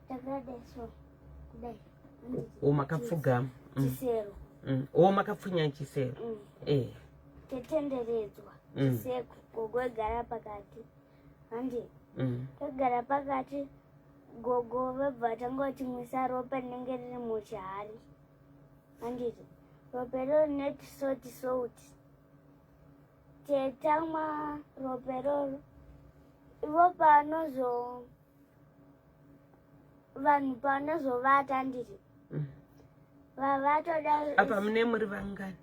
takadaiswa kudai. O makapfugama. Chisero. O makapfunya chisero. Eh. Tetenderedzwa. Chiseko gogo egara pakati. Handi. Togara pakati gogo vabva vatanga kutimwisa ropa rinenge riri muchihari. Handiti. Ropa iroro rine tisoti souti. Tetamwa ropa iroro. Ivo panozo vanhu pavanozovata handiti vavatoda apa mune muri vangani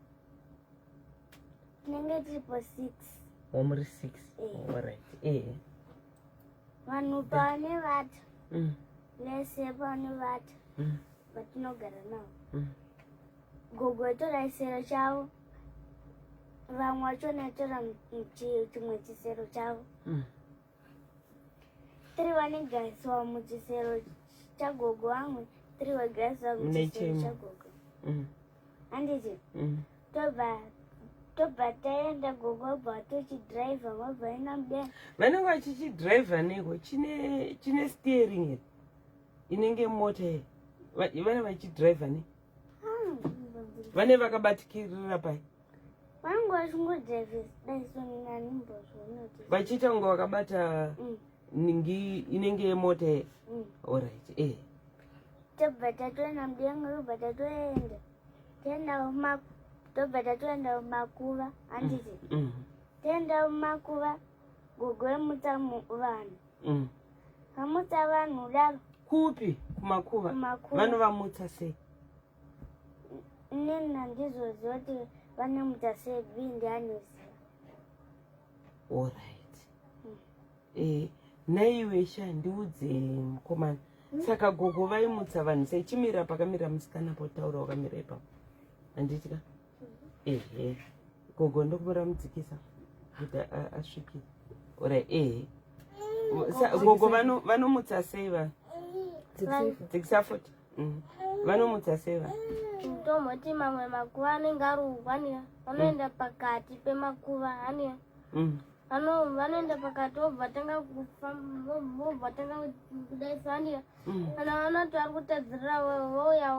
tinenge tiripo six o muri six Eh. alright eh vanhu pavanevata vese pavanevata vatinogara navo Gogo itora chisero chavo vamwe vachona itora chimwe chisero chavo Tiri vanegariswa muchisero chagogo vamwe tiri vagariswa muchisero Nechimwe. chagogo handiti tobva tobva taenda gogo bva tochidhiraivha vabva enda mudenga Vanenge vachichidhiraivha neko chine chine steering here inenge mota here vanenge vachidhiraivha ne vane vakabatikirira pai Vanenge vachingodhiraivha daiso nanimbozvonoti Vachiita kunge vakabata ningi inenge yemota here? Alright, eh. Tobva tatoenda mudenga tobva tatoenda toenda tobva tatoenda mumakuva handiti toenda mumakuva gogo emutsa vanhu vamutsa vanhu daro Kupi kumakuva? Kumakuva. Vanovamutsa sei? Inini handizoziva kuti vanomutsa sei bii ndianoziva. Alright. Eh, naiwe sha ndiudze mukomana saka gogo vaimutsa vanhu sei chimira pakamira musikana potaura wakamira ipapo handiti ka ehe gogo ndokumira mudzikisa kuti asvike ora ehe gogo vanomutsa sei vanhu dzikisa futi Vanomutsa sei vanhu? Tomboti mamwe makuva anenge ari ugwaniya vanoenda pakati pemakuva aniya vanoenda pakati vobva tanga kufamba vobva tanga kudaisa aniya kana vanoti vari kutadzirira vouya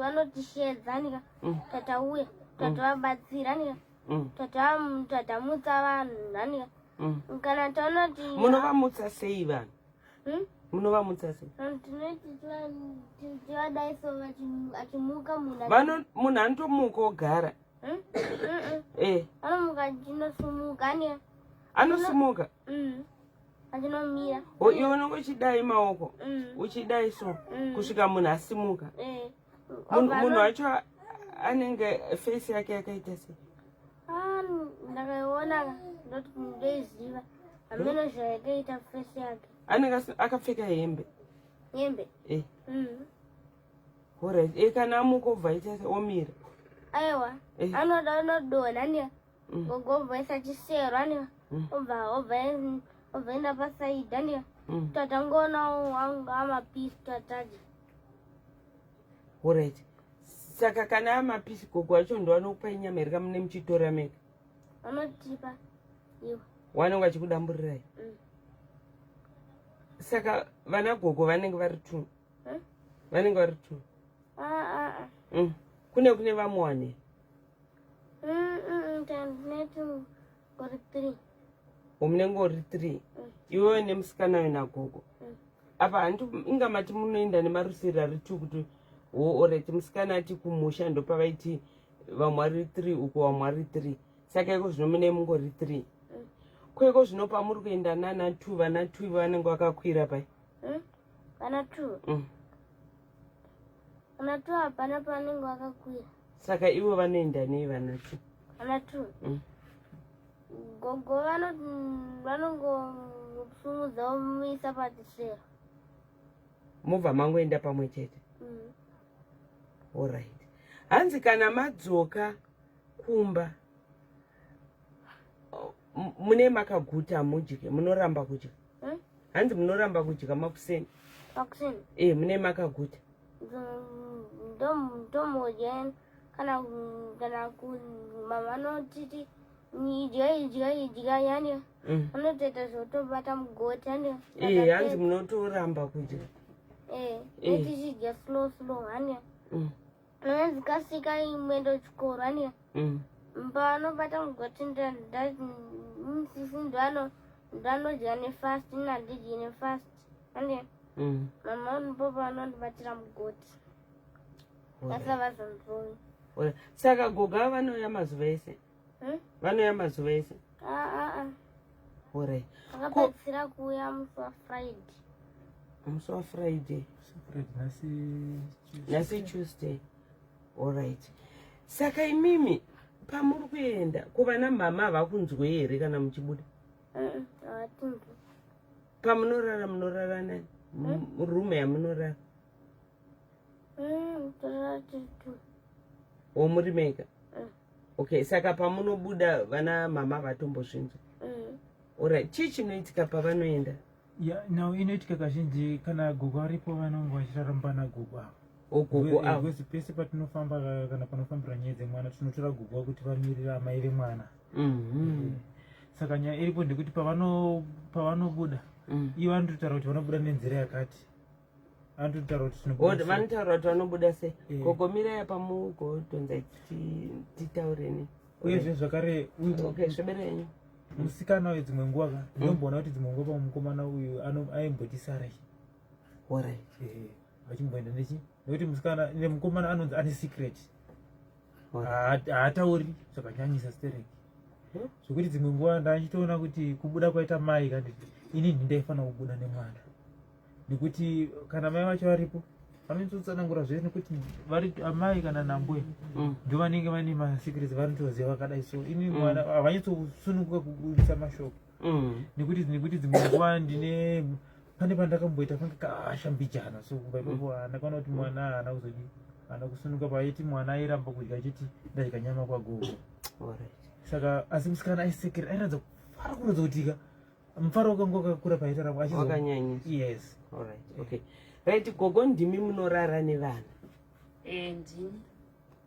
vanotishedza anika tatauya tatovabatsira anika tatamutsa vanhu anika kana taonati Munovamutsa sei vanhu? Hmm? Munovamutsa sei? Tinoti tivadaiso achimuka munhu Munhu anotomuka ogara? Hmm? Eh. Anomuka achinosumuka aniya Anosumuka? Achinomira. O iwe unenge uchidai maoko uchidai so kusvika munhu asimuka. Eh. Munhu wacho anenge face yake yakaita sei? Ah, ndakaiona ndoti ndoiziva hameno zvayakaita face yake. Anenge akapfeka hembe? Hembe. Eh. Alright, e kana amuka obva aita sei? Omira? Aiwa. Eh. Anoda anodonha aniya gogo obva aisa chisero aniya obva obva obva enda pasaidi aniya tatangoona amapisi tataja. Alright, saka kana amapisi gogo acho ndo anokupai nyama here kamune muchitora mega? Vanotipa iwe. Wanenge achikudamburirai? Mm. Saka vana gogo vanenge vari two? Hmm? Vanenge vari two? Ah, ah, ah. Kune vamwe wane? Tineti uri three. Munenge uri three? Iwewe nemusikana uyu nagogo? Mm. Apa hanti inga mati munoenda nemarusiri ari two kuti wo orit musikana ati kumusha ndopavaiti vamwe vari three uko vamwe vari three saka iko zvino mune mungori three ko iko zvino pamuri kuenda nana two vana two vanenge vakakwira pai hmm? Vana two Vana two hapana pavanenge vakakwira. Saka ivo vanoenda nei vana two? Vana two Gogo vanongosumudza vomuisa pachisero. Mobva mangoenda pamwe chete? Alright. Hanzi kana madzoka kumba mune makaguta mudye, munoramba kudya? Hanzi munoramba kudya makuseni? Makuseni? Eh, mune makaguta. Ndomodya kana kana mama anotiti idya idya idya yani anotoita zvotobata mugoti yani. Eh, hanzi munotoramba kudya. Eh, tichidya slow slow hani. Hanzi kasika imwendo chikoro hani. Paanobata mugoti sisi ndanodya nefast, ini handidyi nefast hani. Mama ndipo paanondibatira mugoti vasavazondiroyi. Saka goga vanouya mazuva ese? Vanouya mazuva ese? Alright. Vakapedzisira kuuya musi waFriday. Musi waFriday. Nhasi Tuesday. Alright. Saka imimi pamuri kuenda kuvana mama havakunzwei here kana muchibuda? Havatinzwi. Pamunorara munorara nani? Room yamunorara? Torara tiri two. O muri mega? Okay, saka pamunobuda vana mama vatombozvinzwa? Alright, chii chinoitika pavanoenda? Ya, now inoitika kazhinji kana gogo aripo vanonge vachiraramba nagogo ava. Ogogo ava. Because pese patinofamba kana panofambira nyaya dzemwana tinotora gogo kuti vamirire amai vemwana. Saka nyaya iripo ndekuti pavanobuda ivo vanototaura kuti vanobuda nenzira yakati. Vanototaura kuti tinobuda sei. Vanotaura kuti vanobuda sei. Gogo mirai apa mugodhonza titaure ne. Uyezve zvakare Okay, svebere yenyu. Musikana uyu dzimwe nguva ka ndinomboona kuti dzimwe nguva mukomana uyu aimboti sarai. Alright. Vachimboenda nechi nekuti musikana nemukomana anonzi ane secret. Haatauri zvakanyanyisa stereki. Zvekuti dzimwe nguva ndachitoona kuti kubuda kwaita mai kanditi ini ndaifanira kubuda nemwana. Nekuti kana mai vacho varipo vanotsotsanangura zvese nekuti vari amai kana nambuya ndo vanenge vane masecrets vanotoziva vakadai so ini mwana havanyatsosununguka kubudisa mashoko. Nekuti dzimwe nguva ndine pane pandakamboita pange kashambijana so kubva ipapo ndakaona kuti mwana haana kuzodi haana kusununguka paiti mwana airamba kudya achiti ndadya nyama kwagogo. Saka asi musikana aisekera airatidza kufara kuratidza kuti ka mufaro wakanga wakakura paita ravo achizo Wakanyanyisa. Yes. Alright, okay. Right, gogo ndimi munorara nevana. Ndini.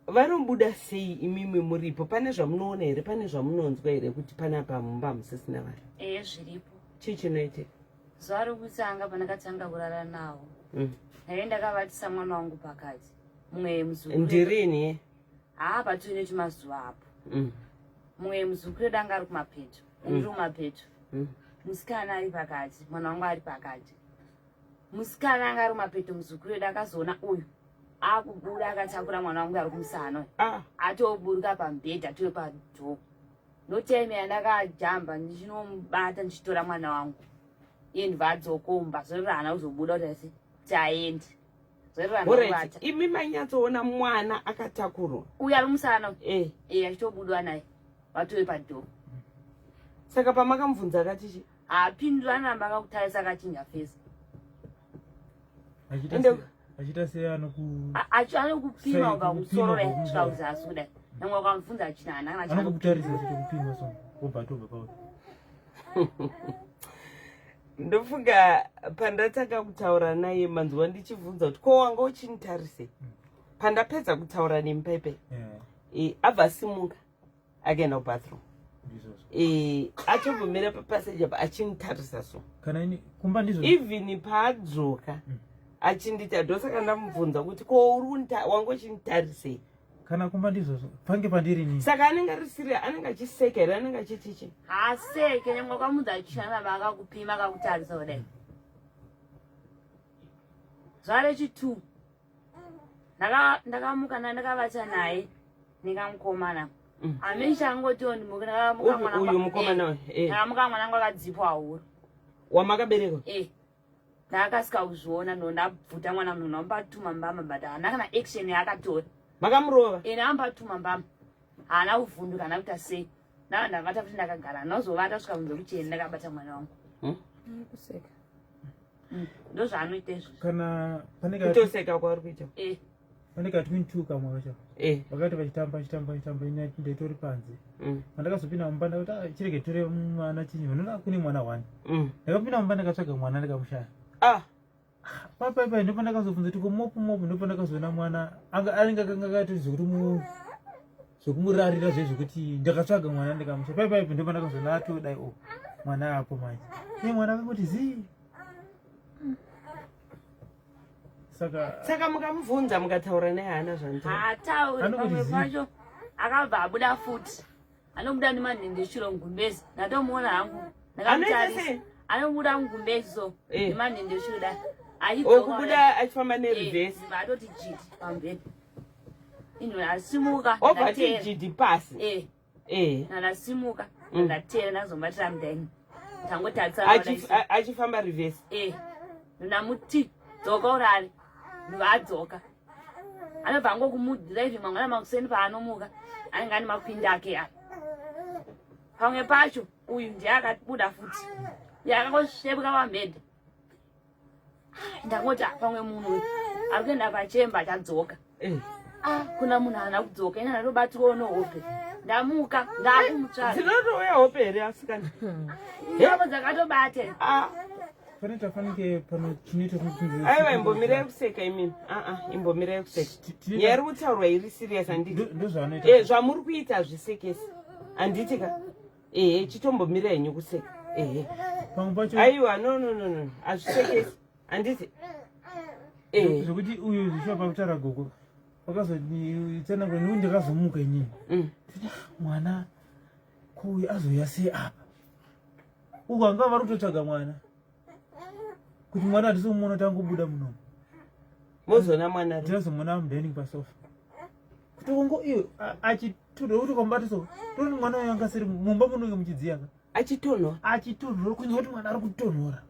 Vanobuda sei imimi muripo? Pane zvamunoona here? Pane zvamunonzwa here kuti panapa mumba musisina vanhu? Zviripo. Chii chinoitika? Zuva rokutanga pandakatanga kurara navo. Ndaive ndakavatisa mwana wangu pakati. Mumwe muzukuru. Ndirini? Haa, patine chimazuva apo. Mumwe muzukuru danga ari kumapeto. Ndiri kumapeto. Musikana ari pakati, mwana wangu ari pakati. Musikana anga ari kumapeto muzukuru wedu akazoona uyu akubuda akatakura mwana wangu ari kumusana. Atoburuka pamubhedha atove padhoo. Notime yandakajamba ndichinomubata ndichitora mwana wangu. Iye ndibva adzokomba zorora haana kuzobuda kuti asi kuti aende. Zorora Alright, imi manyatsoona mwana akatakurwa. Uyu ari kumusana. Achitobudwa naye. Vatove padhoo. Saka pamakamubvunza akati chii? Haapindura anoramba akakutarisa akachinja face. Achiita sei anokupima kubva kumusoro kusvika kuzasi kudai. Nyangwe ukamubvunza achina haana kana Anokutarisa achitokupima so wobva atobva pauri. Ndofunga pandatanga kutaura naye manzwa ndichibvunza kuti ko wanga uchinitarise. Pandapedza kutaura nemupepe abva asimuka akaenda kubathroom. Atobvumira papassage apa achinitarisa so. Kana ini kumba ndizvo. Even paadzoka achindita ndosaka ndamubvunza kuti ko uri wanga uchinitarisei? Kana kumba ndizvozvo pange pandiri nini. Saka anenge ari serious, anenge achiseka here, anenge achitichi? Haaseke nyangwe ukamudza achishanda akakupima akakutarisa kudai. Zuva rechi2 ndakamuka ndakavata naye nekamukomana. Amechangotiwo ndimuke ndakamuka mwana uyu mukomana uyu, eh. Ndakamuka mwanangu akadzipwa huro. Wamakabereka? Eh. Ndakasika kuzviona ndo ndabvuta mwana munhu ndamupatuma mbama but haana kana action yaakatora. Makamurova? Eh, ndamupatuma mbama. Haana kuvhunduka, haana kuita sei. Ndava ndavata futi ndakagara, ndozovata kusvika kunze kuchena ndakabata mwana wangu. Kuseka. Ndozvaanoita izvozvo. Kana pane ka Kutoseka kwauri kuita? Eh. Pane ka twin two kamwe kacho. Vakati vachitamba vachitamba vachitamba ini ndaitori panze. Pandakazopinda mumba ndakati ah, chirege tore mwana chinyi unoona kune mwana one. Ndakapinda mumba ndakatsvaga mwana ndikamushaya. Papa ndipo ndakazobvunza kuti ko mopu mopu ndipo ndakazoona mwana anga anenge akanga akaita zvekuti mu zvekumurarira zve zvekuti ndakatsvaga mwana ndikamushaya. Papa ndipo ndakazoona atodai o mwana apo manje. Iye mwana akangoti zii. Saka Saka mukamubvunza mukataura naye haana zvanotaura? Haatauri. Anongoti Pamwe zii. pacho akabva abuda futi. Anobuda nemanhendeshuro mugumbezi. Ndatomuona hangu. Anoita Ndakamutarisa. sei? Anobuda mugumbezi so nemanhendeshuro da. O kubuda achifamba nereverse. Atoti jiti pamubhedha. Ino asimuka. Obva ati ndateera. jiti pasi. Eh. Ndasimuka. Ndateera ndazomubatira mudhaini. Tangotarisana Achifamba reverse. Eh. Ndamuti dzoka urare. Ndobva adzoka. Anobva angokumudhiraivhi mangwana makuseni paanomuka anenge ane makwindi ake aya. Pamwe pacho uyu ndiye akabuda futi. Uyu akangosvebuka pamubhedha. Ndangoti ah, pamwe munhu uyu ari kuenda pachemba achadzoka. Ah, kuna munhu haana kudzoka, ini ndatobatwawo nehope. Ndamuka ndakumutsvaga. Dzinotouya hope here asikana? Ipapo dzakatobata. Panoita fanike pano chinoita kuti Aiwa, imbomirai kuseka imimi. Aa, imbomirai kuseka. Nyaya iri kutaurwa iri serious, handiti? Ndozvaanoita. Eh, zvamuri kuita hazvisekesi, handiti ka? Ehe, chitombomirai henyu kuseka. Ehe. Pamwe pacho Aiwa, no no no no, hazvisekesi, handiti? Eh. Zvekuti uyu zvishuwa pakutaura gogo wakazotsanangura nekuti ndakazomuka inini. Mwana ko uyu azouya sei apa? Uku anga vari kutotsvaga mwana kuti mwana hatisi kumuona, tangobuda munomu. Mozoona mwana ri? Tinozomuona mudining pasofa kuti ungo iyo achitonhora kuti ukamubata so toni mwana uyu anga asiri mumba munonge muchidziya ka. Achitonhora? Achitonhora, kunzwa kuti mwana ari kutonhora.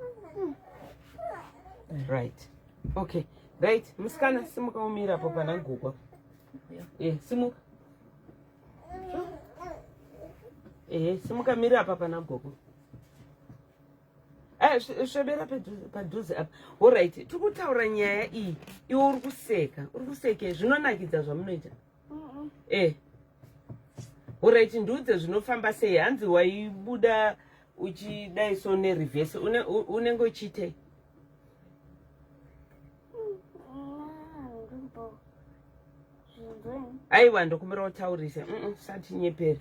Right, okay, right. Musikana, simuka umira apo pana gogo. Eh, simuka. Ehe, simuka mira apa pana gogo. Eh, svebera padhuze apa. Alright, tiri kutaura nyaya iyi, iwe uri kuseka. Uri kuseke zvinonakidza zvamunoita? Eh, alright, ndiudze zvinofamba sei. Hanzi waibuda uchidai so nereverse, unenge uchiitei? Ndimbo zvinzweni. Aiwa, ndokumbira utaurise. Usatinyepere.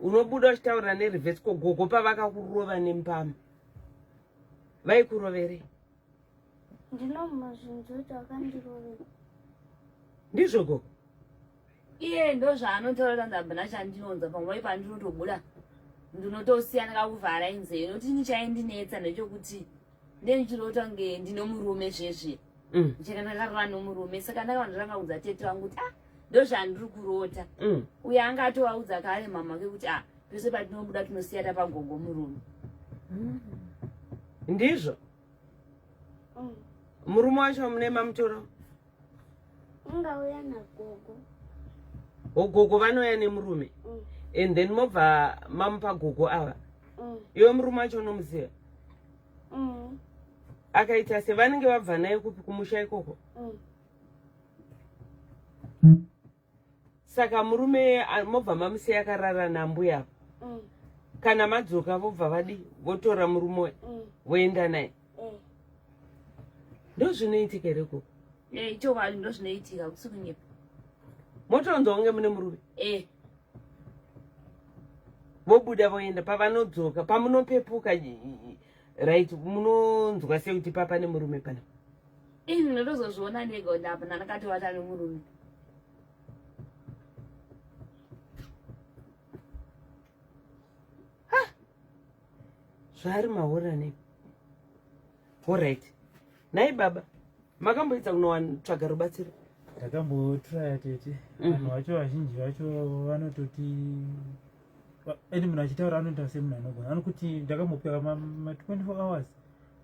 Unobuda uchitaura nereverse, ko gogo pavakakurova nembama vaikuroverei? Ndinomazvinzwa kuti vakandirovera. Ndizvo gogo? Iye ndozvaanotaura kuti handabva chandinonzwa pamwe pandinotobuda ndinotosiyana kakuvhara inzeve nokuti ini chaindinetsa ndechekuti ndendichirota kunge ndine murume zvezve. Chaka ndakarara nomurume, saka ndakava ndatanga kuudza tete vangu kuti ah, ndozvandiri kurota. Uye anga atovaudza kare mama ke kuti ah, pese patinobuda tinosiya tapagogo murume. Ndizvo? Murume wacho mune mamutora? Ungauya nagogo. Gogo vanouya nemurume? And then mobva mamupa gogo ava? Iwe murume wacho unomuziva? Akaita sevanenge vabva naye kupi, kumusha ikoko? Saka murume mobva mamusiya akarara nambuya apa? Kana madzoka vobva vadi votora murume uyu voenda naye? Eh. Ndo zvinoitika here koko? Eh, chokwadi ndo zvinoitika, kusi kunyepa. Motonzwa kunge mune murume? Eh. Vobuda voenda, pavanodzoka pamunopepuka, right, munonzwa sekuti papa nemurume pana? Ini ndinotozozviona ndega kuti apa ndandakatovata nemurume. Zvaari mahora nei. Alright, nhai baba. Makamboedza kunotsvaga rubatsiro? Ndakambotraya tete. Vanhu vacho vazhinji vacho vanototi ende munhu achitaura anoita semunhu anogona anokuti ndakambopiwa ma 24 hours,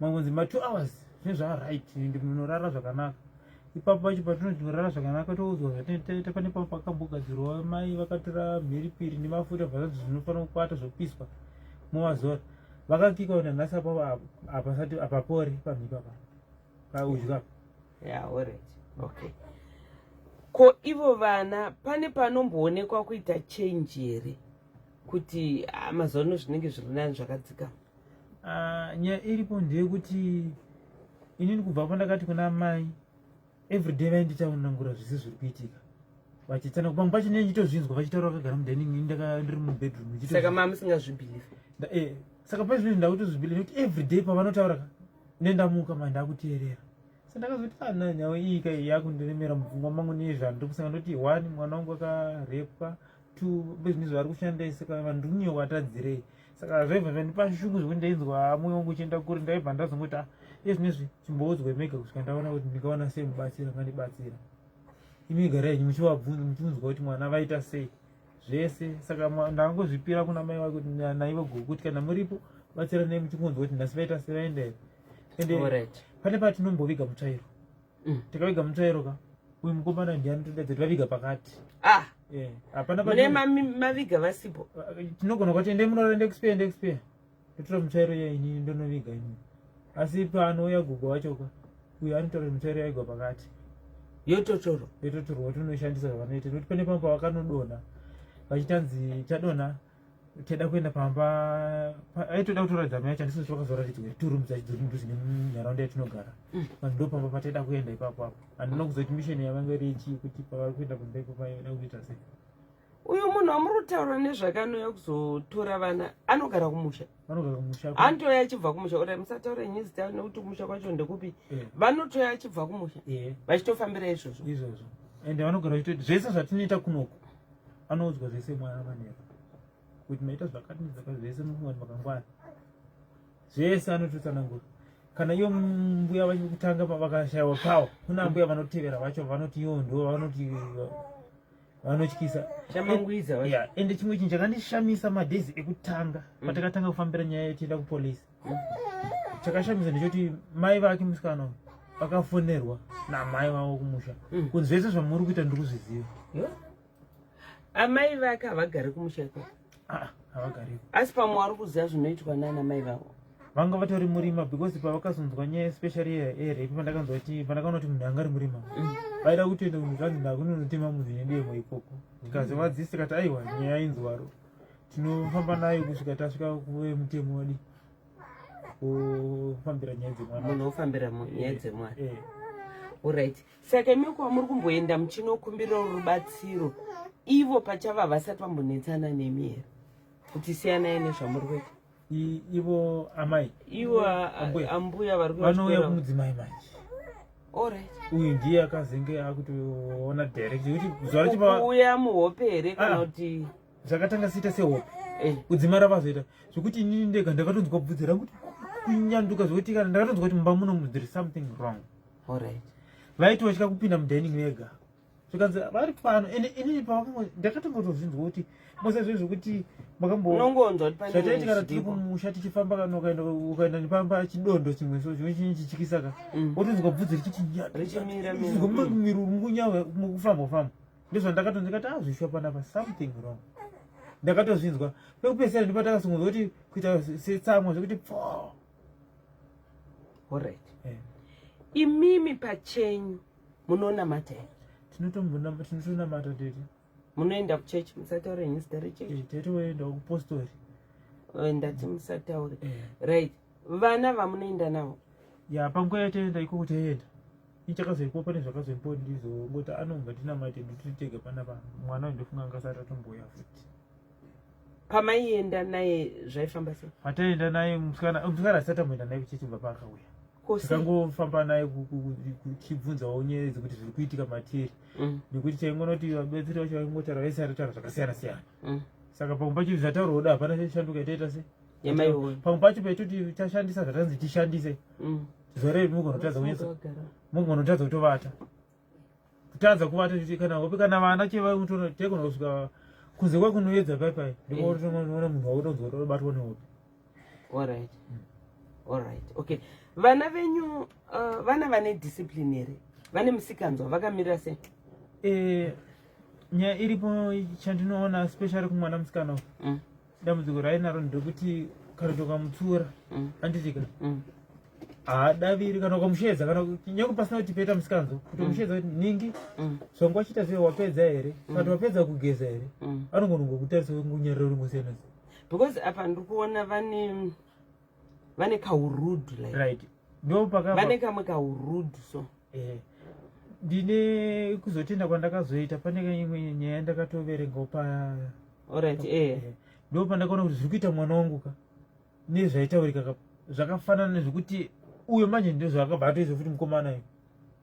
mangonzi ma 2 hours zvinhu zvaright ende munorara zvakanaka. Ipapo pacho patinoti tinorara zvakanaka, toudzwa zvatinoita. Pane pamwe pakambogadzirwa, mai vakatora mhiripiri nemafuta, bvazanzi zvinofanira kukwata zvopiswa movazora. Vakakika kuti nhasi apapo apasati apapori panhu ipapa paudya. Yeah, alright, okay. Ko ivo vana, pane panomboonekwa kuita change here, kuti ah, mazuva ano zvinenge zviri nani, zvakadzikama? Ah, nyaya iripo ndeyekuti inini kubva pandakati kuna mai, everyday vainditaunangura zvese zviri kuitika, vachitsana. Pamwe pacho ndine ndichitozvinzwa vachitaura vakagara mudining, ini ndiri mubedroom. Saka maa musingazvibelieve? Saka paizvozvi ndakutozvibelieve nekuti everyday pavanotaura ka, nendamuka ma ndakuteerera. Sa ndakazoti ana nyaya iyi ka yakundiremera mupfungwa mangu nezvandiri kusanga. Ndoti one, mwana wangu akarepwa; two, bezvinhu zvaari kushanda, saka vanhu ndiri kunyovatadzirei? Saka zvaibva zvandipa shungu zvekuti ndainzwa mwoyo wangu uchienda kure. Ndaibva ndazongoti ah, izvinezvi chimboudzwa mega kusvika ndaona kuti ndingawana sei mubatsira angandibatsira. Imi garai henyu muchivabvunza, muchiunzwa kuti mwana vaita sei zvese. Saka ndangozvipira kuna mai vake kuti naivo gogo kuti kana muripo batsiranai, muchingonzwa kuti nhasi vaita sei, vaenda here. Ende pane patinomboviga mutsvairo. Tikaviga mutsvairo ka, uyu mukomana ndiani todaidza kuti vaviga pakati. Ah. Hapana. Mune maviga vasipo? Tinogona kuti ende munorara, ende kuspare, ende kuspare, totora mutsvairo iya, inini ndonoviga inini. Asi paanouya gogo wacho ka, uyu anotaura kuti mutsvairo yaigwa pakati. Yototorwa? Yototorwa, tonoshandisa zvavanoita. Nekuti pane pamwe pavakanodonha, vachitanzi chadonha, teda kuenda pamba, aitoda kutoratidza mai acho. Handisi vakazoratidzwa two rooms dzacho dziri mudhuze nemunharaunda yatinogara. Vanhu ndo pamba pataida kuenda ipapo apo. Handina kuzoti mission yavanga iri yechii, kuti pavari kuenda kumba ipapo vaida kuita sei. Uyu munhu wamuri kutaura nezvakanouya kuzotora vana anogara kumusha? Vanogara kumusha. Anotouya achibva kumusha? Ora musataure nyezita nekuti kumusha kwacho ndekupi. Vanotouya achibva kumusha vachitofambira izvozvo? Izvozvo. Ende vanogara vachitoti zvese zvatinoita kunoku anoudzwa zvese mwana manheru, kuti maita zvakati nezvakati zvese, mufunga kuti makangwara zvese anototsanangura. Kana iyo mbuya vacho kutanga vakashayiwa pawo, kuna mbuya vanotevera vacho vanoti iwo ndo vanoti vanotyisa. Chamangwiza vacho. Yeah, ende chimwe chinhu chakandishamisa madhezi ekutanga patakatanga kufambira nyaya yetienda kupolisi, chakashamisa ndechoti mai vake musikana uyu vakafonerwa namai vavo kumusha kunzi zvese zvamuri kuita ndiri kuzviziva. Yo. Amai vake havagari kumusha ikoko? Ah, havagariko. Asi pamwe vari kuziva zvinoitwa nana mai vavo. Vanga vatori murima, because pavakazonzwa nyaya especially yerape, pandakanzwa kuti, pandakaona kuti munhu anga ari murima, vaida kutoenda kunhu zvanzi ndakunonotema munhu nedemo ikoko. Tikazovadzisa, tikati aiwa, nyaya inzwaro, tinofamba nayo kusvika tasvika kuve mutemo wadi kufambira nyaya dzemwana. Munhu ofambira nyaya dzemwana. Eh. Alright, saka imi kwamuri kumboenda muchinokumbira rubatsiro, ivo pachava vasati vambonetsana nemi here kuti siyanai nezvamuri kuita? Ivo amai? Ivo. Ambuya. Ambuya vari vanouya kuvachitora- kumudzimai manje. Alright. Uyu ndiye akazenge akutoona direct kuti zuva racho Kuuya muhope here kana Ah. kuti? Zvakatanga siita sehope. Kudzimara vazoita zvekuti inini ndega ndakatonzwa bvudzi rangu kuti kunyanduka, zvekuti kana ndakatonzwa kuti mumba muno there is something wrong. Alright. Vaitotya kupinda mudining vega, zvikanzi vari pano. Ende inini pavakango ndakatongotozvinzwa kuti mose zve zvekuti makambo Unongonzwa kuti pane zvataiti kana tiri zviripo. kumusha tichifamba, kana ukaenda nepamba chidondo chimwe so chimwe chinyi chichikisa ka, wotonzwa bvudzi richiti Richimira mira. Mukufamba kufamba ndozvandakato ndikati azvishwa panapa something wrong. Ndakatozvinzwa pekupedzisira ndipo takasunguzwa kuti kuita setsamwa zvekuti pfo. Alright. Imimi pachenyu munonamata here? Tinotonamata tete. Munoenda kuchechi? Musataure henyu zita rechechi. Taitoendawo kupostori. Ndati musataure. Right, vana vamunoenda navo? Ya, panguva yataenda ikoko taienda ichakazoipo, pane zvakazoipo, ndizongoti anonga tinamate nditiri tega panapa. Mwana uyu ndofunga angasati atomboya futi. Pamaienda naye zvaifamba sei? Pataenda naye musikana asati amboenda naye kuchechi kubva paakauya. Kose? Tikangofamba naye tichibvunzawo nyaya dzekuti zviri kuitika matiri, nekuti taingonoti vabetseri vacho vaingotaura vese aritaura zvakasiyana siyana. Saka pamwe pacho zvataurwa kuda hapana chashanduka, itaita se Yamaiona. Pamwe pacho paitoti tashandisa zvatanzi tishandise. Zuva rei munogona kutadza kunyatsa munogona kutadza kutovata. Kutadza kuvata kuti kana hope kana vana cheva taigona kusvika kunze kwakunoedza pai pai ndikotoona munhu wakutonzwa kuti wabatwa nehope. Alright. Alright. Okay. Vana venyu vana vane discipline here? Vane musikanzwa vakamirira sei? Eh, nyaya iripo chandinoona especially kumwana musikana Dambudziko rainaro nderekuti kana tokamutsura anditika haadaviri kana ukamusheedza kana nyange pasina kuti peta musikanzo kutomusheedza kuti ningi zvanga wachiita zve wapedza here kana wapedza kugeza here anongonongokutarisa wengonyarira uri ngosiyana sei. Because apa ndiri kuona vane kaurudu like. Right, ndo pakava vane kamwe kaurudu so. Ndine kuzotenda kwandakazoita pane imwe nyaya ndakatoverengawo pa Alright, eh. Ndo pandakaona kuti zviri kuita mwana wangu ka nezvaitaurika ka zvakafanana nezvekuti uyo manje ndozvaakabva atoizwa futi mukomana uyo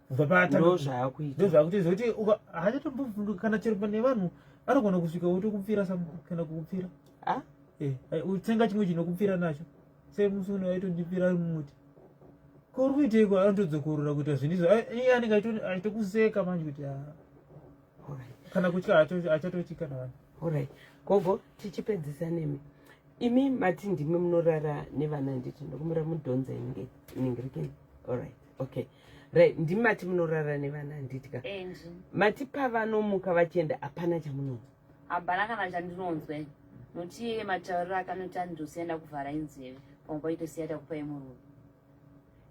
kubva paatanga Ndo zvaakuita. Ndo zvaakutoizwa kuti haachatombovhunduka kana chero pane vanhu anogona kusvika wotokupfira kana kukupfira. Ah? Utsenga chimwe chinokupfira nacho semusi uno aitondipfira ari mumuti. Ko uri kuiteiko? Anotodzokorora kuita zvinhu izvo. Iye anenge achitokuseka manje kuti, ah. Kana kutya achatotyi kana vanhu. Alright. Gogo, tichipedzisa nemi. Imi mati ndimi munorara nevana nditi ndokumira mudhonza iningirikeni. Alright. Okay. Right, ndimi mati munorara nevana handiti ka? Enji. Mati pavanomuka vachienda hapana chamunonzwa. Hapana kana chandinonzwa. Nokuti iye matauriro ake anoti andosiya kuvhara inzeve. Pamwe paitosiya takupai murume.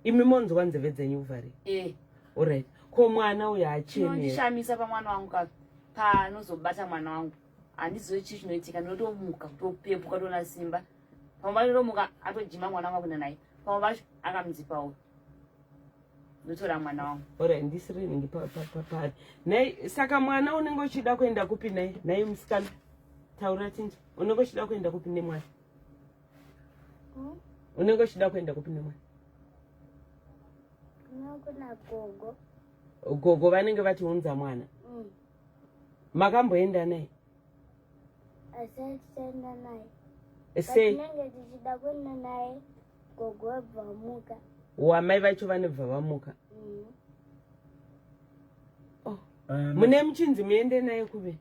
Imi monzwa nzeve dzenyu kuvharika? Eh. Alright. Ko mwana uyo achene? Chinondishamisa pamwana wangu ka panozobata mwana wangu. Handizivi chii chinoitika, ndinotomuka kutopepuka toona simba. Pamwe pacho ndotomuka atojima mwana wangu akuenda naye. Pamwe pacho akamudzipa uyo. Ndotora mwana wangu. Alright, ndisiri nhingi pari. Nhai, saka mwana unenge uchida kuenda kupi nhai? Nhai musikana. Taura tinji. Unenge uchida kuenda kupi nemwana? Unenge uchida kuenda kupi nemwana? Kuna gogo. Gogo vanenge vatiunza mwana. Makamboenda naye? Asati taenda naye. Sei? Tinenge tichida kuenda naye, gogo vabva vamuka. Wamai vacho vanobva vamuka. Oh. Mune muchinzi muende naye kuve?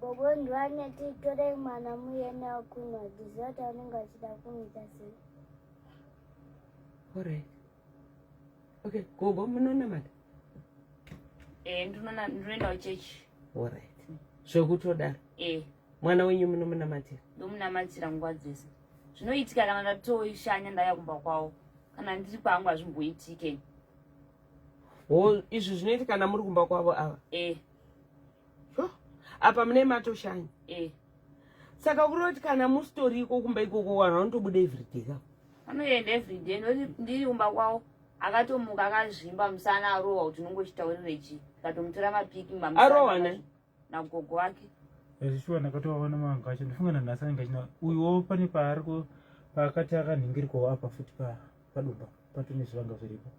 Gogo ndivaneti torei mwana muende kunwa, tiziva kuti vanenge vachida kumuita sei. Alright. Okay, gogo munonamata? Ndinoenda kuchechi. Alright. Zvekutodaro? Mwana wenyu munomunamatira? Ndomunamatira nguva dzese. Zvinoitika kana ndatoishanya ndaya kumba kwavo. Kana ndiri kwangu hazvimboitike. Ho, izvi zvinoitika kana muri kumba kwavo ava? Sho, apa mune matoshanya? Saka kureva kuti kana musitori iko kumba ikoko vanhu vanotobuda everyday ka? Vanoenda everyday. Noti ndiri kumba kwavo akatomuka akazvimba musana arohwa kuti unongochitaurire chii. Ndikatomutora mapiki Arohwa nani? Nagogo wake. Shuwa ndakatovaona manga acho ndifunga nanhasi anenge achina uyuwo pane paari paakati akanhingirikwawo apa futi padumba patone zvivanga zviripo.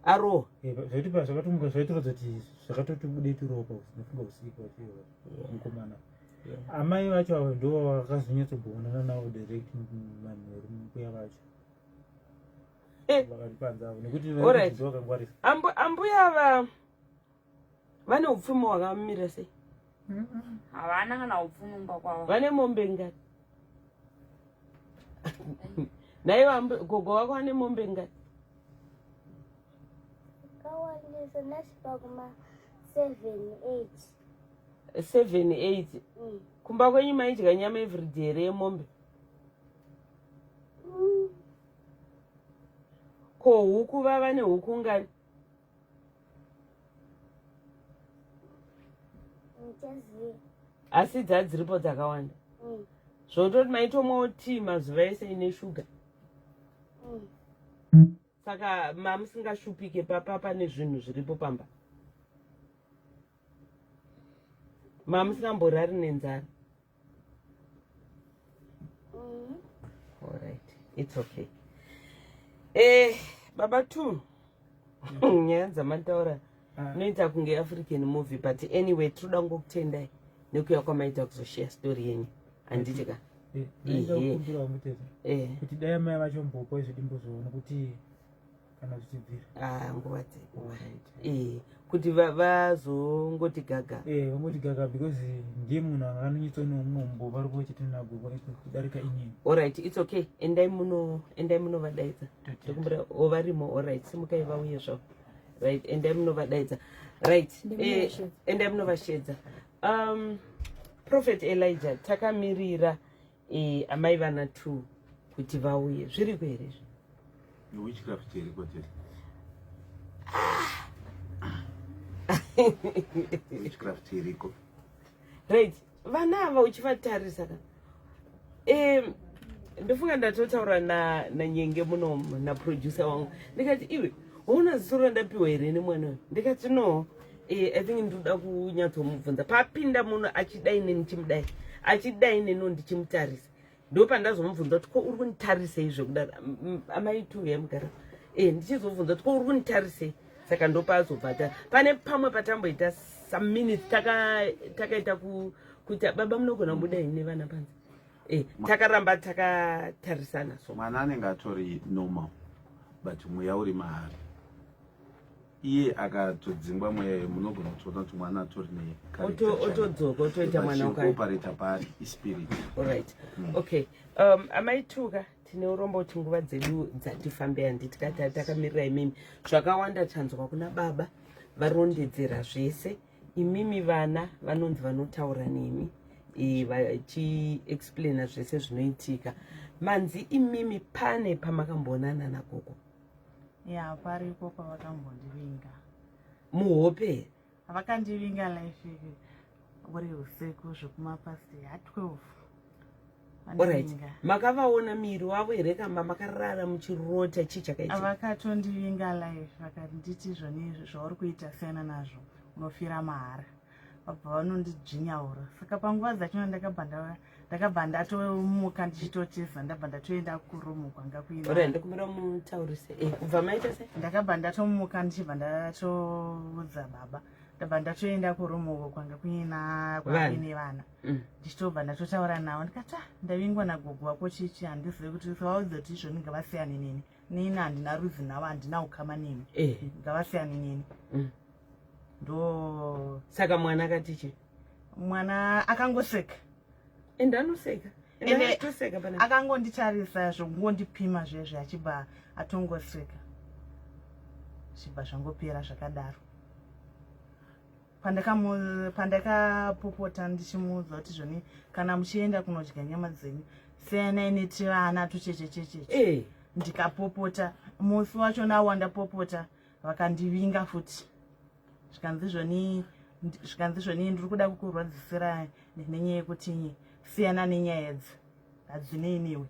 Arohwa? Zvaiti pa zvakatomuka zvaitoratidza kuti zvakatoti bude turopa ndifunga usiku vachiwa mukomana. Amai vacho ava ndo vakazonyatsoboonana navo direct manheru mbuya vacho. Vakati panze avo nekuti Alright. ndo vakangwarisa. Ambuya ava vane upfumi hwakamira sei? Havana kana upfumi mumba kwavo. Vane mombe ngati? Naivo gogo vako vane mombe ngati? Kawandisa ndasvika kuma 7 8. 7 8. Kumba kwenyu maidya nyama everyday here yemombe? Ko huku vava nehuku ngani? Ndichaziva. Asi dzadziripo dzakawanda. Zvototi maitomwawo tea mazuva ese ine shuga. Saka mamusingashupike papa pane zvinhu zviripo pamba. Mamusingamborari nenzara. Alright, it's okay. Baba two. Nyaya dzamataura inoita kunge African movie, but anyway tinoda kungokutendai nekuya kwamaita kuzoshare story yenyu. Handiti ka? Ndaida kukumbirawo mutete kuti dai amai vacho mbopa izvidimbo zvoona kuti Kana zvichibvira. Ah, nguva dzedu. Eh, kuti vazongoti gaga. Eh, vangoti gaga because ndiye munhu anga anonyatsonomombo vari kuchete nagogo kudarika inini. Alright, it's okay. Endai muno, endai munovadaidza. Ndokumbira varimo, alright, simukai vauye zvavo. Right, endai munovadaidza. Right, eh, endai munovashedza. Prophet Elijah, takamirira eh, amai vana 2 kuti vauye. Zviriko here izvi? Witchcraft iriko chete. Witchcraft iriko. Right, vana ava uchivatarisa ka, ndofunga ndatotaura nanyenge muno naproducer wangu, ndikati iwe waona ziso randapiwa here nemwana uyu? Ndikati no, I think ndinoda kunyatsomubvunza. Papinda muno achidai neni ndichimudai, achidai neno ndichimutarisa, ndo pandazomubvunza kuti ko uri kunitarisei zvekudaro? Amai tu yamugara, ndichizobvunza kuti ko uri kunitarisei? Saka ndopaazobva ta pane pamwe patamboita some minutes takaita kuita baba munogona kubuda ini nevana panze, takaramba takatarisana so. Mwana anenge atori normal, but mweya uri maari. Iye akatodzingwa mweya, munogona kutoona kuti mwana atori Otodzoka otoita mwana wake. Neoperata paari ispirit. Alright, okay, amai Tuka, tine urombo kuti nguva dzedu dzatifambe, handiti? Kati takamirira imimi. Zvakawanda tanzwa kuna baba, varondedzera zvese. Imimi vana vanonzi vanotaura nemi, vachiexplaina zvese zvinoitika. Manzi imimi pane pamakamboonana nagogo? Ya, paripo pavakambondivinga. Muhope? Vakandivinga live uri usiku zvekumapast ya12. Alright, makavaona miri wavo here kamba makarara muchirota? Chii chakaitika? Vakatondivinga live, vakanditi zvoni zvauri kuita siyana nazvo, unofira mahara. Vabva vanondidzvinyaura. Saka panguva dzachona ndakabva ndatomuka ndichitotiza, ndabva ndatoenda kurumu kwanga kuina Alright, ndikumbira mutaurise. Kubva maita sei? Ndakabva ndatomuka ndichibva ndatoudza baba, ndabva ndatoenda kurumu uko kwanga kuina Vana. kuine vana, ndichitobva ndatotaura navo ndikati, "Ah, ndavingwa nagogo wako chichi, handizivi kuti vaudze kuti izvoni ngavasiyane neni, nini handina rudzi navo, handina ukama nemi, ngavasiyane neni." Ndo Saka mwana akati chii? Mwana akangoseka. Ende anoseka. Ende achitoseka pana Akangonditarisa zvokungondipima zvezve, achibva atongoseka, zvibva zvangopera zvakadaro. Pandakapopota ndichimuudza kuti zvoni kana muchienda kunodya nyama dzenyu siyanai netivana tuchechechecheche, ndikapopota, musi wachona wandapopota vakandivinga futi, zvikanzi zvoni ndiri kuda kukurwadzisira nenyaya yekuti siyana nenyaya idzi, hadzinei newe.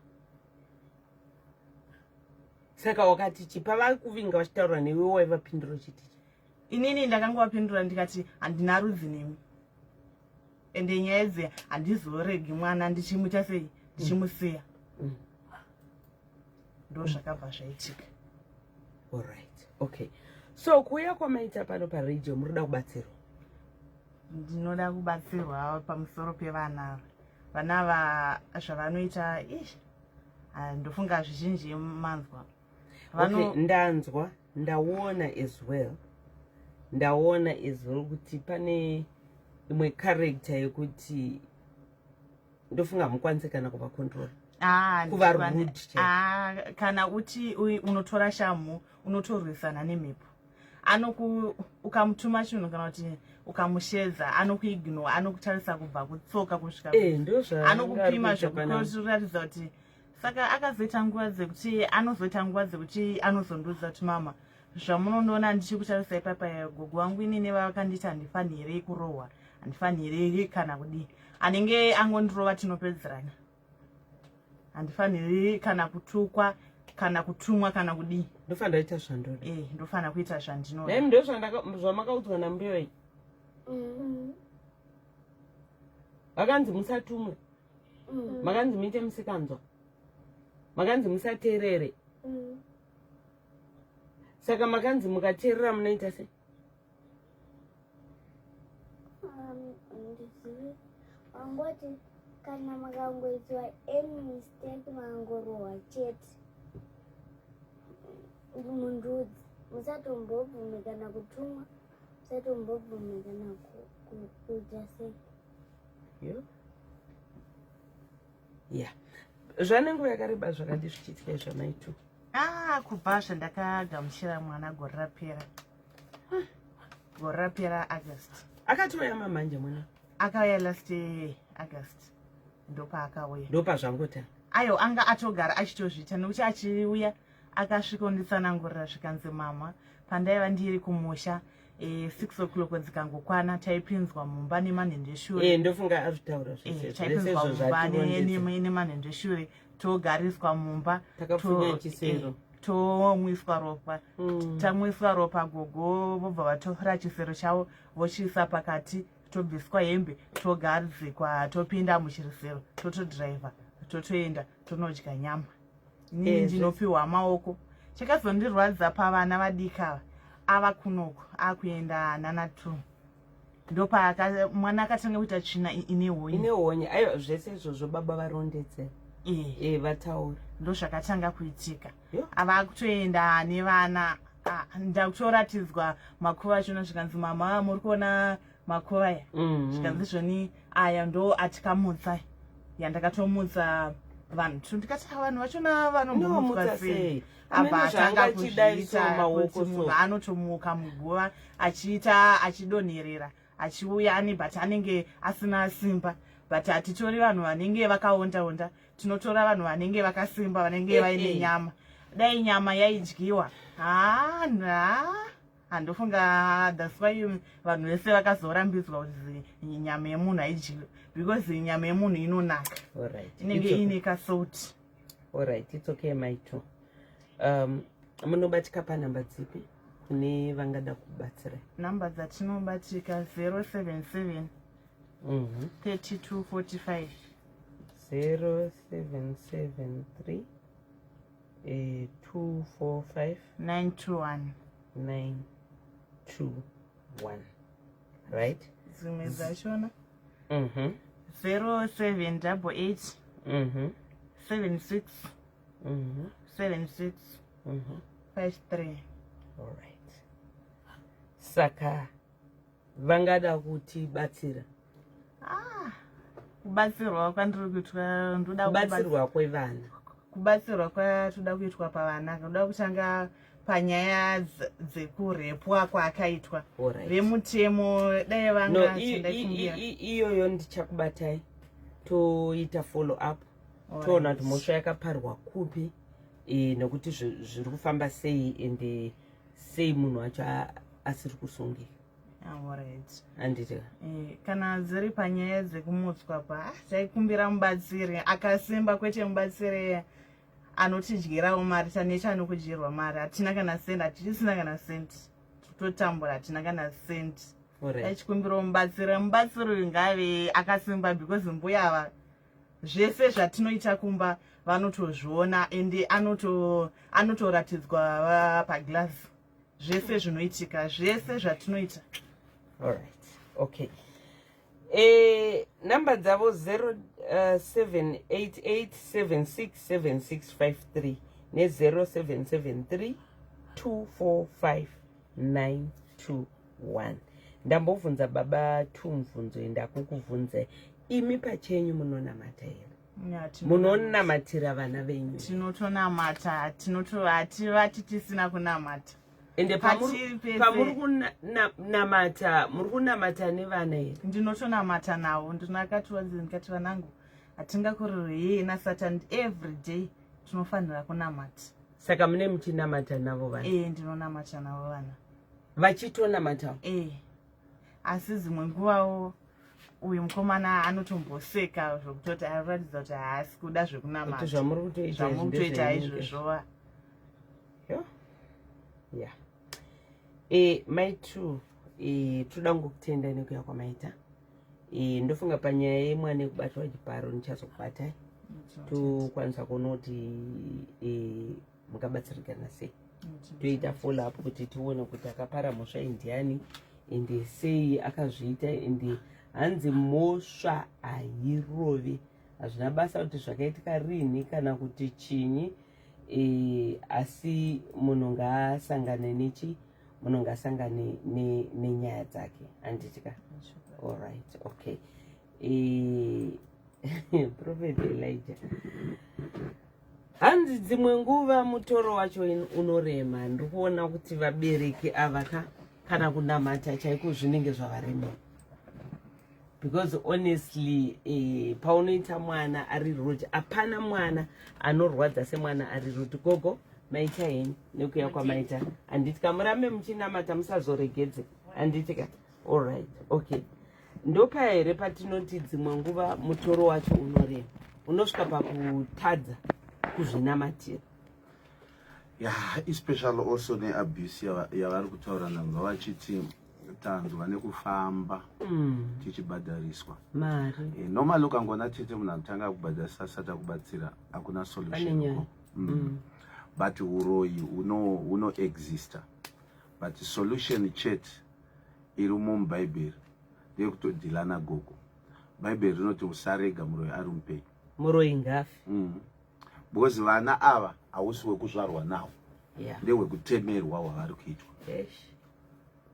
Saka wakati chipa vakuvinga vachitaura newe, waivapindura uchiti chii? Inini ndakangovapindura ndikati handina rudzi nemi, ende nyaya idzi handizoregi mwana ndichimuita sei, ndichimusiya. Ndo zvakabva zvaitika. Alright, okay, so kuuya kwamaita pano paredhiyo muri kuda kubatsirwa? Ndinoda kubatsirwa pamusoro pevana ava. Vana ava zvavanoita ish, ah, ndofunga zvizhinji manzwa. Okay, ndanzwa, ndaona as well, ndaona as well kuti pane imwe character yekuti ndofunga hamukwanisi kana kuvacontrol. Ah, Kuva rude chaivo. Ah, kana uti unotora shamhu unotorwisana nemhepo. Anoku ukamutuma chinhu kana kuti ukamushedza, anokuignore, anokutarisa kubva kutsoka kusvika Eh, ndozvaanga anokupima ari kuita panapa. zvekuratidza kuti saka akazoita nguva dzekuti anozoita nguva dzekuti anozondiudza kuti, "Mama, zvamunondiona ndichikutarisa ipapa, gogo wangu inini vakanditi handifanirei kurohwa, handifanirei kana kudii, anenge angondirova tinopedzerana, handifaniri kana kutukwa kana kutumwa kana kudii." Ndofanira kuita zvandoda. Eh, ndofanira kuita zvandinoda. Nai ndo zvamakaudzwa nambuya iyi? Vakanzi musatumwe, makanzi muite musikanzwa, makanzi musateerere. Saka makanzi mukateerera munoita sei? Handizivi, wangoti kana makangoitwa any mistake mangorohwa chete. Mundudzi musatombobvume kana kutumwa musatombobvume kana kuita sei. Yo. Yeah. Zvane nguva yakareba zvakadi zvichiitika izvi amaitu. Ah, kubva zvandakagamuchira mwana gore rapera. Gore rapera August. Akatouya mamanje mwana. Akauya last year August. Ndopaakauya. Ndopazvangotanga. Ayo anga atogara achitozviita nekuti achiuya akasvika onditsanangurira zvikanzi mama pandaiva ndiri kumusha e, 6 o'clock dzikangokwana taipinzwa mumba nemanhendeshure e, ndofunga azvitaura zvese e, taipinzwa mumba nemanhendeshure togariswa mumba takapfunya chisero tomwiswa ropa mm. tamwiswa ropa gogo vobva vatora chisero chavo vochiisa pakati tobviswa hembe togadzikwa topinda muchirisero totodriver totoenda tonodya nyama inini eh, ndinopiwa maoko chakazondirwadza pavana vadiki ava ava kunoku akuenda nana two ndopaaka mwana akatanga kuita tsvina ine honye ine honye aiwa zvese izvozvo baba varondedzera eh. eh vataura ndozvakatanga kuitika ava akutoenda nevana ah, ndakutoratidzwa makuva achona zvikanzi mama muri kuona makuva aya mm-hmm. zvikanzi zvoni aya ndo atikamutsa yandakatomutsa vanhu tu ndikati ah, vanhu vachona vanombomutswa sei abva atanga kuzviita kuti munhu anotomuka muguva achiita achidonherera achiuya ane but anenge asina simba but hatitori vanhu vanenge vakaonda onda tinotora vanhu vanenge vakasimba vanenge eh, vaine eh. nyama dai nyama yaidyiwa haa handofunga thats why vanhu vese vakazorambidzwa kuti nyama yemunhu haidyiwe because nyama yemunhu inonaka inenge iine kasauti Alright, it's okay maito. Um, munobatika panhamba dzipi kune vangada kubatsira? Nhamba dzatinobatika 077 3245 0773 245 921 921 right dzimwe dzachona 0788 76 76 53 alright saka vangada kutibatsira ah, kubatsirwa kwandiri kuitwa ndoda kubatsirwa kwevana kubatsirwa kwatoda kuitwa pavana ndoda kutanga panyaya dzekurepwa kwaakaitwa vemutemo dai vanga iyoyo ndichakubatai toita follow up toona kuti mhosva yakaparwa kupi e, nekuti zviri kufamba sei ende sei munhu wacho asiri kusungika handiti eh, kana dziri panyaya dzekumutswa pa ah, taikumbira mubatsiri akasimba kwete mubatsiri anotidyirawo mari taneta nokudyirwa mari hatina kana cent hatichisina kana cent totambura hatina kana cent taichikumbirawo mubatsiri mubatsiri uyu ngave akasimba because mbuya ava zvese zvatinoita kumba vanotozviona ende anotoratidzwa paglass zvese zvinoitika zvese zvatinoita alright okay e, namba dzavo 0788767653 ne 0773 245 921 ndambobvunza baba two mubvunzo ende akukubvunzai imi pachenyu munonamata here munonamatira vana venyu tinotonamata tinotohativati tisina kunamata ende pamuri kunamata muri kunamata nevana here ndinotonamata navo ndinakatiwadzi ndikati vanangu hatingakurirei nasatan every day tinofanira kunamata saka mune muchinamata navo vana ee ndinonamata navo vana vachitonamatawo ee asi dzimwe nguvawo uyu mukomana anotomboseka zvekutoti aratidza kuti haasi kuda zvekunamata zvamuri kutoita izvozvova ya e, mai two e, toda kungokutendai nekuya kwamaita e, ndofunga panyaya yemwana yekubatwa chibharo ndichazokubatai tokwanisa kuona kuti e, mukabatsirikana sei toita follow up kuti tione kuti akapara mhosva iyi ndiani ende sei akazviita ende hanzi mhosva hairovi hazvina basa kuti zvakaitika rinhi kana kuti chinyi. E, asi munhu ngaasangane nechi munhu ngaasangane nenyaya dzake handitika allright okay e, prophet elijah hanzi dzimwe nguva mutoro wacho unorema ndiri kuona kuti vabereki ava ka kana kunamata chaiko zvinenge zvavaremera because honestly eh, paunoita mwana ari rude hapana mwana anorwadza semwana ari rude gogo maita henyu nekuya kwamaita handiti ka murambe muchinamata musazoregedze handiti ka allright okay ndopaya here patinoti dzimwe nguva mutoro wacho unorema unosvika pakutadza kuzvinamatira ya especially also neabuse yavari kutaura ndanzwa vachiti tanzwa nekufamba mm. tichibhadhariswa mari e, normally ukangoona tete munhu anotanga kubhadharisa asati akubatsira hakuna solution mm. Mm. but uroyi hunoexista but solution chete iri mumubhaibheri ndeyekutodhila nagogo bhaibheri rinoti usarega muroyi ari mupenyu muroyi ngafi mm. because vana ava hausi wekuzvarwa nawo yeah. ndehwekutemerwa hwavari kuitwa yes.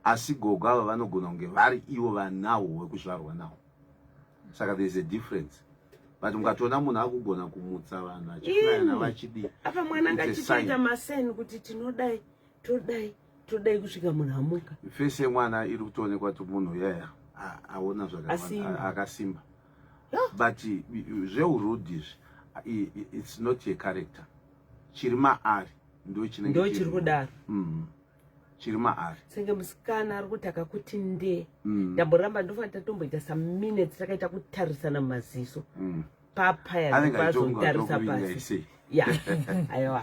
asi gogo ava vanogona kunge vari ivo vanawo hwekuzvarwa nawo saka there is a difference but mukatoona munhu akugona kumutsa vanhu achiflayana vachidii apa mwana ngachitoita masaini kuti tinodai todai todai kusvika munhu amuka fesi yemwana iri kutoonekwa kuti munhu yaya aona zvakawanda akasimba but zveurudi izvi it's not a character chiri maari ndo chinenge ndo chiri kudaro mm. chiri maari senge musikana ari kuti akakuti nde mm. ndamboramba ndofanira tatomboita some minutes takaita kutarisana mumaziso mm. papayazotarisa pasi ya aiwa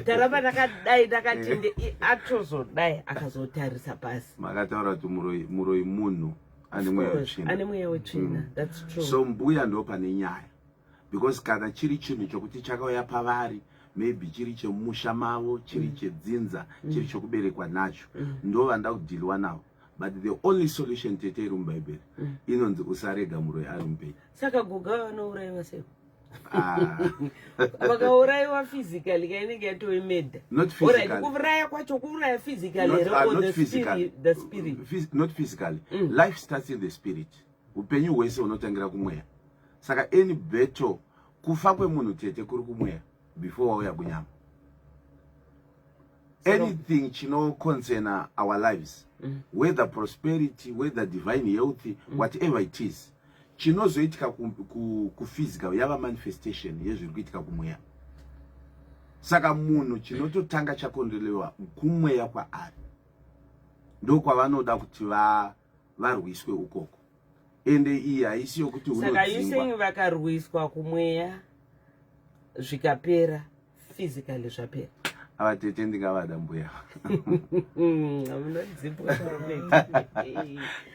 taramba takadai takati atozodai akazotarisa pasi makataura kuti muroyi munhu ane mweya wetsvina ane mweya wetsvina mm. that's true so mbuya ndo pane nyaya because kana chiri chinhu chokuti chakauya pavari maybe chiri chemusha mavo chiri mm. chedzinza mm. chiri chokuberekwa nacho mm. ndo vanda kudhiliwa navo but the only solution tete iri mubhaibheri mm. inonzi usarega muroyi ari mupenyu saka goga vanourayiwa sei ah. vakaurayiwa physically ka inenge yatove murder not physically kuuraya kwacho kuuraya physically not, uh, not physically the spirit not physically mm. life starts in the spirit upenyu hwese hunotangira kumweya saka any battle kufa kwemunhu tete kuri kumweya before wauya kunyama anything chinoconcerna our lives mm. whether prosperity whether divine health mm. whatever it is chinozoitika kuphysical ku, ku yava manifestation yezviri kuitika kumweya saka munhu chinototanga chakondolewa kumweya kwaari ndokwavanoda kuti varwiswe ukoko ende iyi haisi yokuti saka you saying vakarwiswa kumweya zvikapera physically zvapera ava tete ndingavada mbuya munodzipwa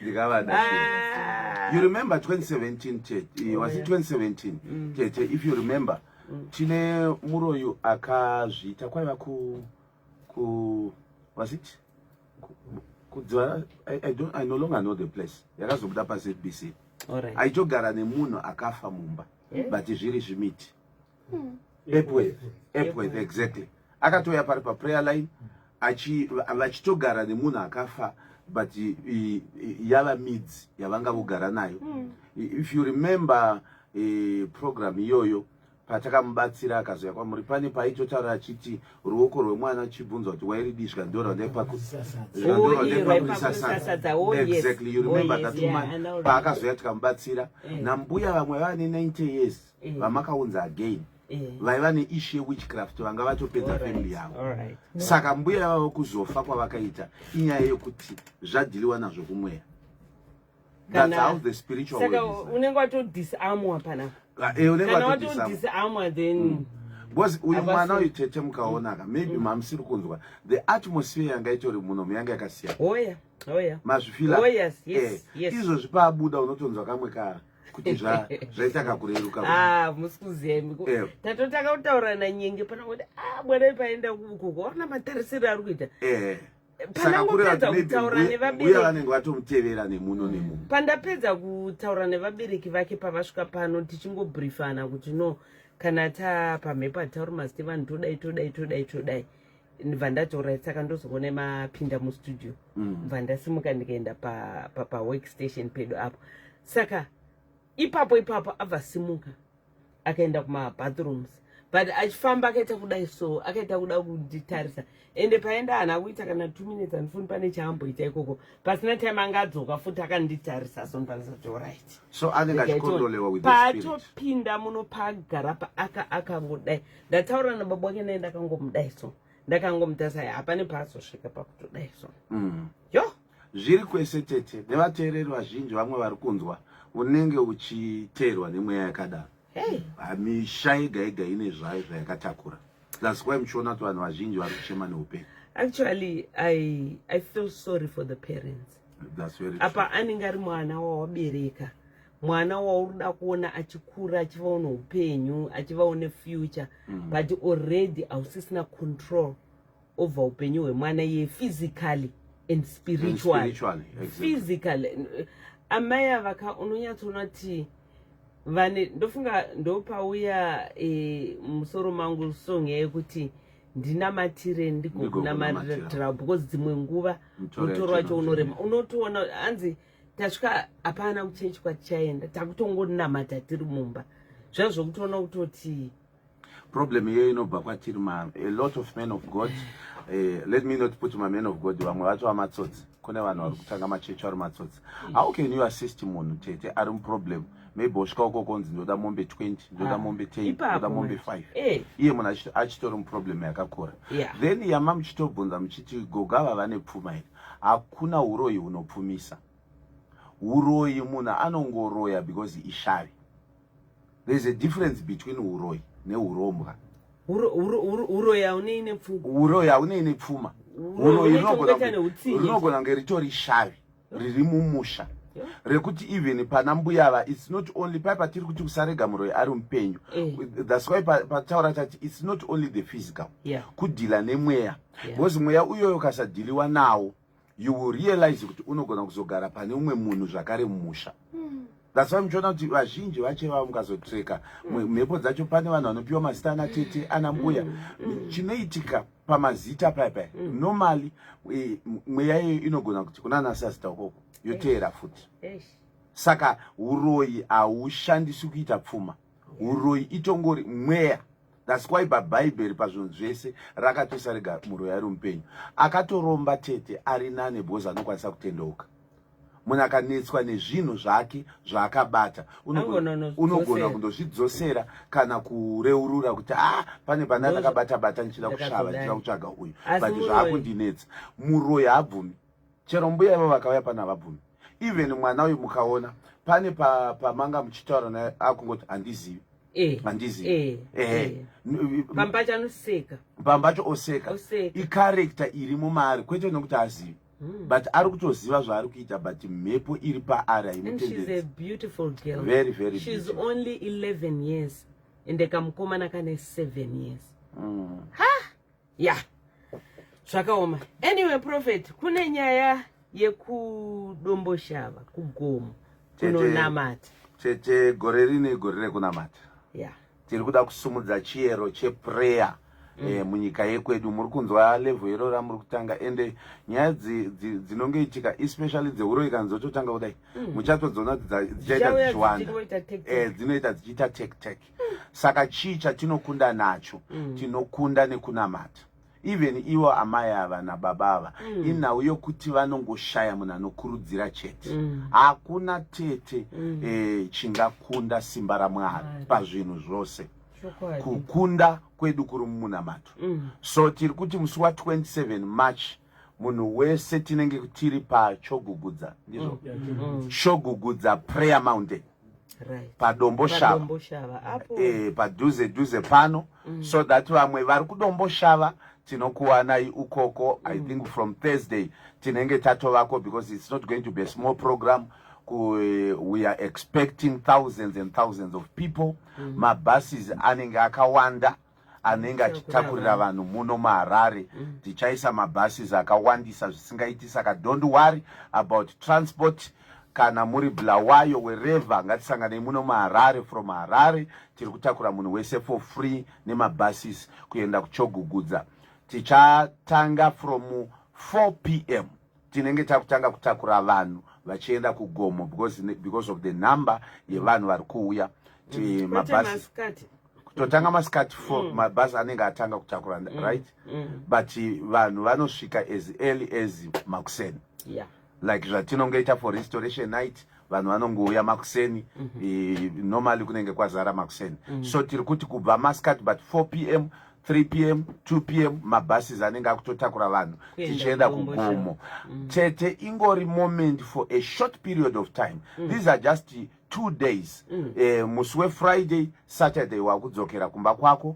ndingavada ah. you remember 2017 tete eh, was it 2017 mm. tete if you remember mm. tine muroyi akazviita kwaiva ku ku was it kudziva I, I, don't, i no longer know the place yakazobuda pazbc aitogara nemunhu akafa mumba yeah. but zviri zvimiti hmm. Epworth, Epworth, exactly akatouya pari paprayer line vachitogara nemunhu akafa but yava midzi yavanga vogara nayo mm. if you remember eh, program iyoyo patakamubatsira akazouya kwamuri pane paaitotaura achiti ruoko rwemwana chibvunzwa kuti wairidii zvikandorandaipakurisasasa oh, exactly you remember oh, that woman paakazouya tikamubatsira eh. nambuya vamwe vava ne 90 years eh. vamakaunza again eh. vaiva neissue yewitchcraft vanga vatopedza family yavo saka mbuya vavo kuzofa kwavakaita inyaya yekuti zvadhiliwa nazvo kumweya That's how the spiritual saka world is. Unenge watodisarmwa panapa. Ah, eh, unenge Kana watodisarmwa then mm. Because uyu mwana uyu tete mukaonaka maybe mm. mamusiri kunzwa the atmosphere yanga itori muno yanga yakasiyana. Oh yeah. Oh yeah. Mazvifila. Oh yes, yes, eh, yes. Izvozvi paabuda unotonzwa kamwe ka kuti zvaita kakureruka. Ah, musi kuziva imi. Eh. Tatotanga kutaura nanyenge pana kuti ah mwana paenda kuko. Waona matarisiro ari kuita. Eh. Pandangopedza kutaura nevabereki vanenge vatomutevera nemuno nemuno. Pandapedza kutaura nevabereki vake pavasvika pano tichingobriefana kuti no kana tapamhepo hatitauri mazita evanhu todai todai todai todai ndibva ndati orit saka ndozoona mapinda mustudio mm. bva ndasimuka ndikaenda pawork pa, pa station pedu apo saka ipapo ipapo abva simuka akaenda kumabathrooms but achifamba akaita kudai so akaita kuda kunditarisa ende paenda haana kuita kana two minutes handifuni pane chaamboita ikoko pasina time anga adzoka futi akanditarisa so ndipandisati orit so anenge achikondolewa with the spirit paatopinda muno paagara paaka akangodai ndataura nababa wake naye ndakangomudai so ndakangomutarisa hapane paazosvika pakutodai so mm. yo zviri kwese tete nevateereri vazhinji vamwe vari kunzwa unenge uchiteerwa nemweya yakadaro hey. Misha yega yega ine zvayo zvayakatakura that's why muchiona kuti vanhu vazhinji vari kuchema neupenyu actually I, i feel sorry for the parents apa anenge ari mwana wawabereka mwana wauri kuona achikura achivawo neupenyu achivawo nefuture mm. but already hausisina control over upenyu hwemwana iye physically and spiritually, and spiritually exactly. physically amai ava ka unonyatsoona kuti vane ndofunga ndopauya e, musoro mangu song yekuti ndinamatire ndigokunamatira because dzimwe nguva mutoro wacho unorema unotoona hanzi tasvika hapana kuchechi kwatichaenda takutongonamata tiri mumba zviya zvokutoona kutoti problem iyoyo inobva kwatiri ma a lot of men of god uh, let me not put ma men of god vamwe vacho vamatsotsi kune vanhu vari kutanga machechi vari matsotsi how can you assist munhu tete ari muproblem maybe osvika uko konzi ndoda mombe 20 ndoda ah, mombe 10 ndoda mombe 5 eh. iye munhu achitori muproblem yakakura then yama muchitobvunza muchiti gogo ava vane pfuma here hakuna uroyi hunopfumisa uroyi munhu anongoroya because ishavi there is a difference between uroyi neurombwa uroyi haunei nepfuma uroyi haunei nepfuma uroyi rinogona kunge ritori shavi riri mumusha rekuti even pana mbuya ava its not only pai patiri kuti kusarega muroyi ari mupenyu eh. thats why pataura tati its not only the physical kudhila nemweya because mweya uyoyo ukasadhiliwa nawo you will realize kuti unogona kuzogara pane umwe munhu zvakare mumusha mm. That's why muchiona kuti vazhinji vacho ivavo mukazotreka mm. mhepo dzacho pane vanhu vanopiwa mazita ana tete ana mbuya mm. mm. chinoitika pamazita paya paya mm. normally e, mweya iyoyo inogona kuti kuna ana sazita ukoko yoteera futi saka uroyi haushandisi kuita pfuma uroyi itongori mweya That's why pabhaibheri pazvinhu zvese rakatoisa rega muroyi ari mupenyu. Akatoromba tete ari nane because anokwanisa kutendeuka. Munhu akanetswa nezvinhu zvake zvaakabata unogona kundozvidzosera kana kureurura kuti ah pane pana ndakabata bata ndichida kushava ndichida kutsvaga uyu but zvaakundinetsa. Muroyi haabvumi. Chero mbuya ivo vakauya pana havabvumi. Even mwana uyu mukaona pane pamanga pa muchitaura naye akungoti handizivi. Eh, handizivi eh, eh. eh. Pambacho anoseka pambacho oseka icharacter iri mumaari kwete nokuti azivi hmm. but ari kutoziva zvaari kuita but mhepo iri paari haimutenderi very very she's only 11 years ende kamukomana kane 7 years mm. ha ya yeah. Zvakaoma. Anyway, prophet, kune nyaya yekudomboshava kugomo kunonamata. Tete gore rine gore rekunamata. Yeah. Tiri kuda kusumudza chiyero cheprayer mm. eh, munyika yekwedu muri kunzwa level iro ramuri kutanga ende nyaya dzinonge itika especially dzeuroyi kana dzototanga kudai mm. muchatodziona kuti dzichaita dzichiwanda eh, dzinoita dzichiita tek tek saka chii chatinokunda nacho mm. tinokunda nekunamata even ivo amai ava nababa ava mm. inhau yokuti vanongoshaya munhu anokurudzira chete mm. hakuna tete mm. e, chingakunda simba ramwari mm. pazvinhu zvose kukunda kwedu kuri mumunamato mm. so tiri kuti musi wa 27 march munhu wese tinenge tiri pachogugudza ndizvo mm. mm. chogugudza prayer mountain right. padomboshava eh, padhuze dhuze pano mm. so that vamwe vari kudomboshava tinokuwanai ukoko mm. i think from thursday tinenge tatovako because it's not going to be a small program Ku, eh, we are expecting thousands and thousands of people mm. mabuses anenge akawanda. anenge achitakurira vanhu muno muHarare. Tichaisa mabuses akawandisa zvisingaiti, saka don't worry about transport. Kana muri Bulawayo, wherever, ngatisanganei muno muHarare. From Harare tiri kutakura munhu wese for free nemabuses kuenda kuChogugudza. Tichatanga from 4 p.m., tinenge takutanga kutakura vanhu vachienda kugomo because of the number yevanhu vari kuuya. Kwete masikati. Kutotanga masikati 4, mabhasi anenge atanga kutakura, right? But vanhu vanosvika as early as makuseni, like zvatinongoita for Restoration Night, vanhu vanongouya makuseni. Normally kunenge kwazara makuseni, so tiri kuti kubva masikati, but 4 p.m., 3 p.m., 2 p.m., mabuses anenge akutotakura vanhu Kuenda tichienda kuDomboshava. kugomo. Tete, ingori moment for a short period of time. These are just 2 days, musi weFriday, Saturday wakudzokera kumba kwako.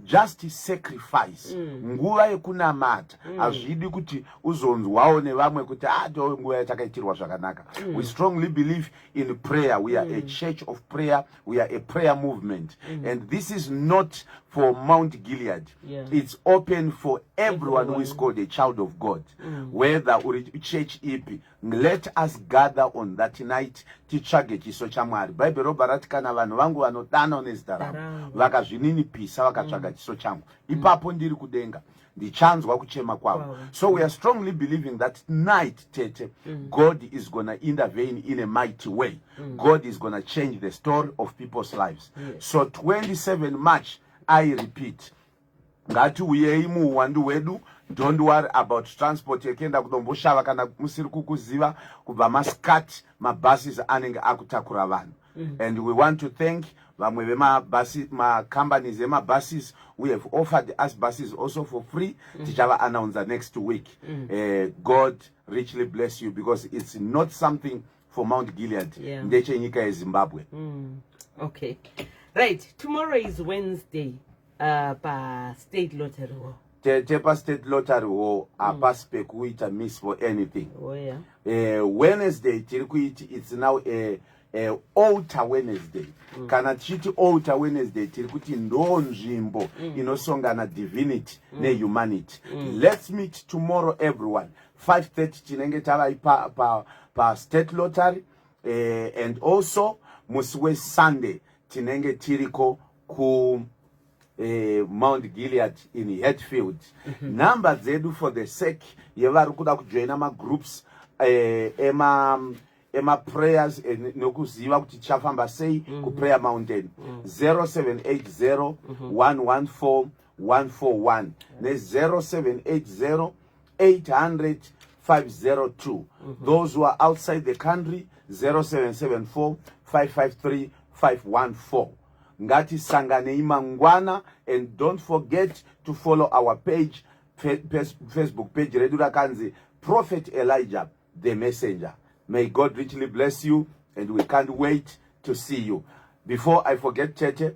Just sacrifice nguva yekunamata. Hazvidi kuti uzonzwawo nevamwe kuti ah, ndo nguva yatakaitirwa zvakanaka. We strongly believe in prayer. We are a church of prayer, we are a prayer movement, and this is not for Mount Gilead. It's open for everyone who is called a child of God, whether uri church ipi. Let us gather on that night, titsvage chiso chaMwari. Bhaibheri robva rati, kana vanhu vangu vanodanwa nezita rangu Rangu. vakazvininipisa, vakatsvaga chiso changu, ipapo ndiri kudenga, ndichanzwa kuchema kwavo. Kwavo. So we are strongly believing that night, tete, God is gonna intervene in a mighty way. God is gonna change the story of people's lives. So 27 March, I repeat, ngatiuyei muuwandu hwedu. Don't worry about transport yekuenda kuDomboshava. Kana musiri kukuziva, kubva masikati mabuses anenge akutakura vanhu. And we want to thank vamwe vemabhasi, macompanies emabuses who have offered us buses also for free. Tichava announcer next week. God richly bless you, because it's not something for Mount Gilead, ndechenyika yeZimbabwe. Okay, right, tomorrow is Wednesday, paState Lottery Hall. Tete, paState Lottery Hall hapasi pekuita miss for anything. Oh yeah. Wednesday tiri kuiti it's now a Altar Wednesday. Kana tichiti Altar Wednesday, tiri kuti ndo nzvimbo inosongana divinity nehumanity. Let's meet tomorrow, everyone. 5:30 tinenge tava pa, pa, pa State Lottery. And also musi weSunday tinenge tiriko ku Mount Gilead in Hatfield. Nhamba dzedu for the sake yevari kuda kujoina magroups ema emaprayers nekuziva kuti tichafamba sei kuPrayer Mountain: 0780 114 141 ne0780 800 502. Those who are outside the country, 0774 553 514. Ngatisanganei mangwana, and don't forget to follow our page, Facebook page redu rakanzi Prophet Elijah the Messenger. May God richly bless you, and we can't wait to see you. Before I forget, tete,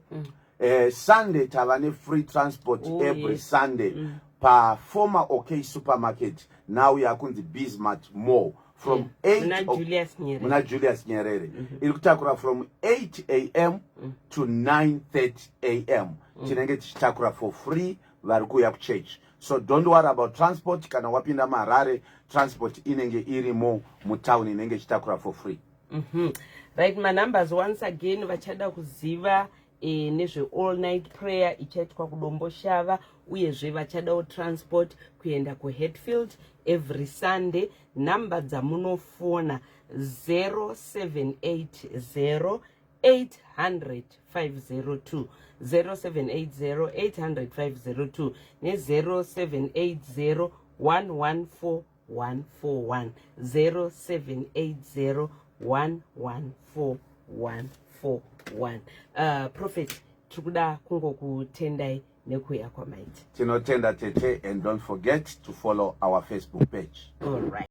Sunday tava nefree transport every Sunday paformer OK Supermarket, now yakunzi Bismart Mall, from 8 Muna Julius Nyerere. Muna Julius Nyerere. Iri kutakura from 8 a.m. to 9:30 a.m. Tinenge tichitakura for free vari kuuya kuchurch, so don't worry about transport. Kana wapinda muHarare, transport inenge irimo mutown, inenge ichitakura for free. Right, manumbers once again, vachada kuziva nezve all night prayer ichaitwa kuDomboshava, uyezve vachadawo transport kuenda kuHatfield every Sunday, nhamba dzamunofona: 0780 800 502, 0780 800 502 ne0780 114 141, 0780 114 141. Prophet, tiri kuda kungokutendai nekuuya kwamaita. Tinotenda, tete, and don't forget to follow our Facebook page. All right.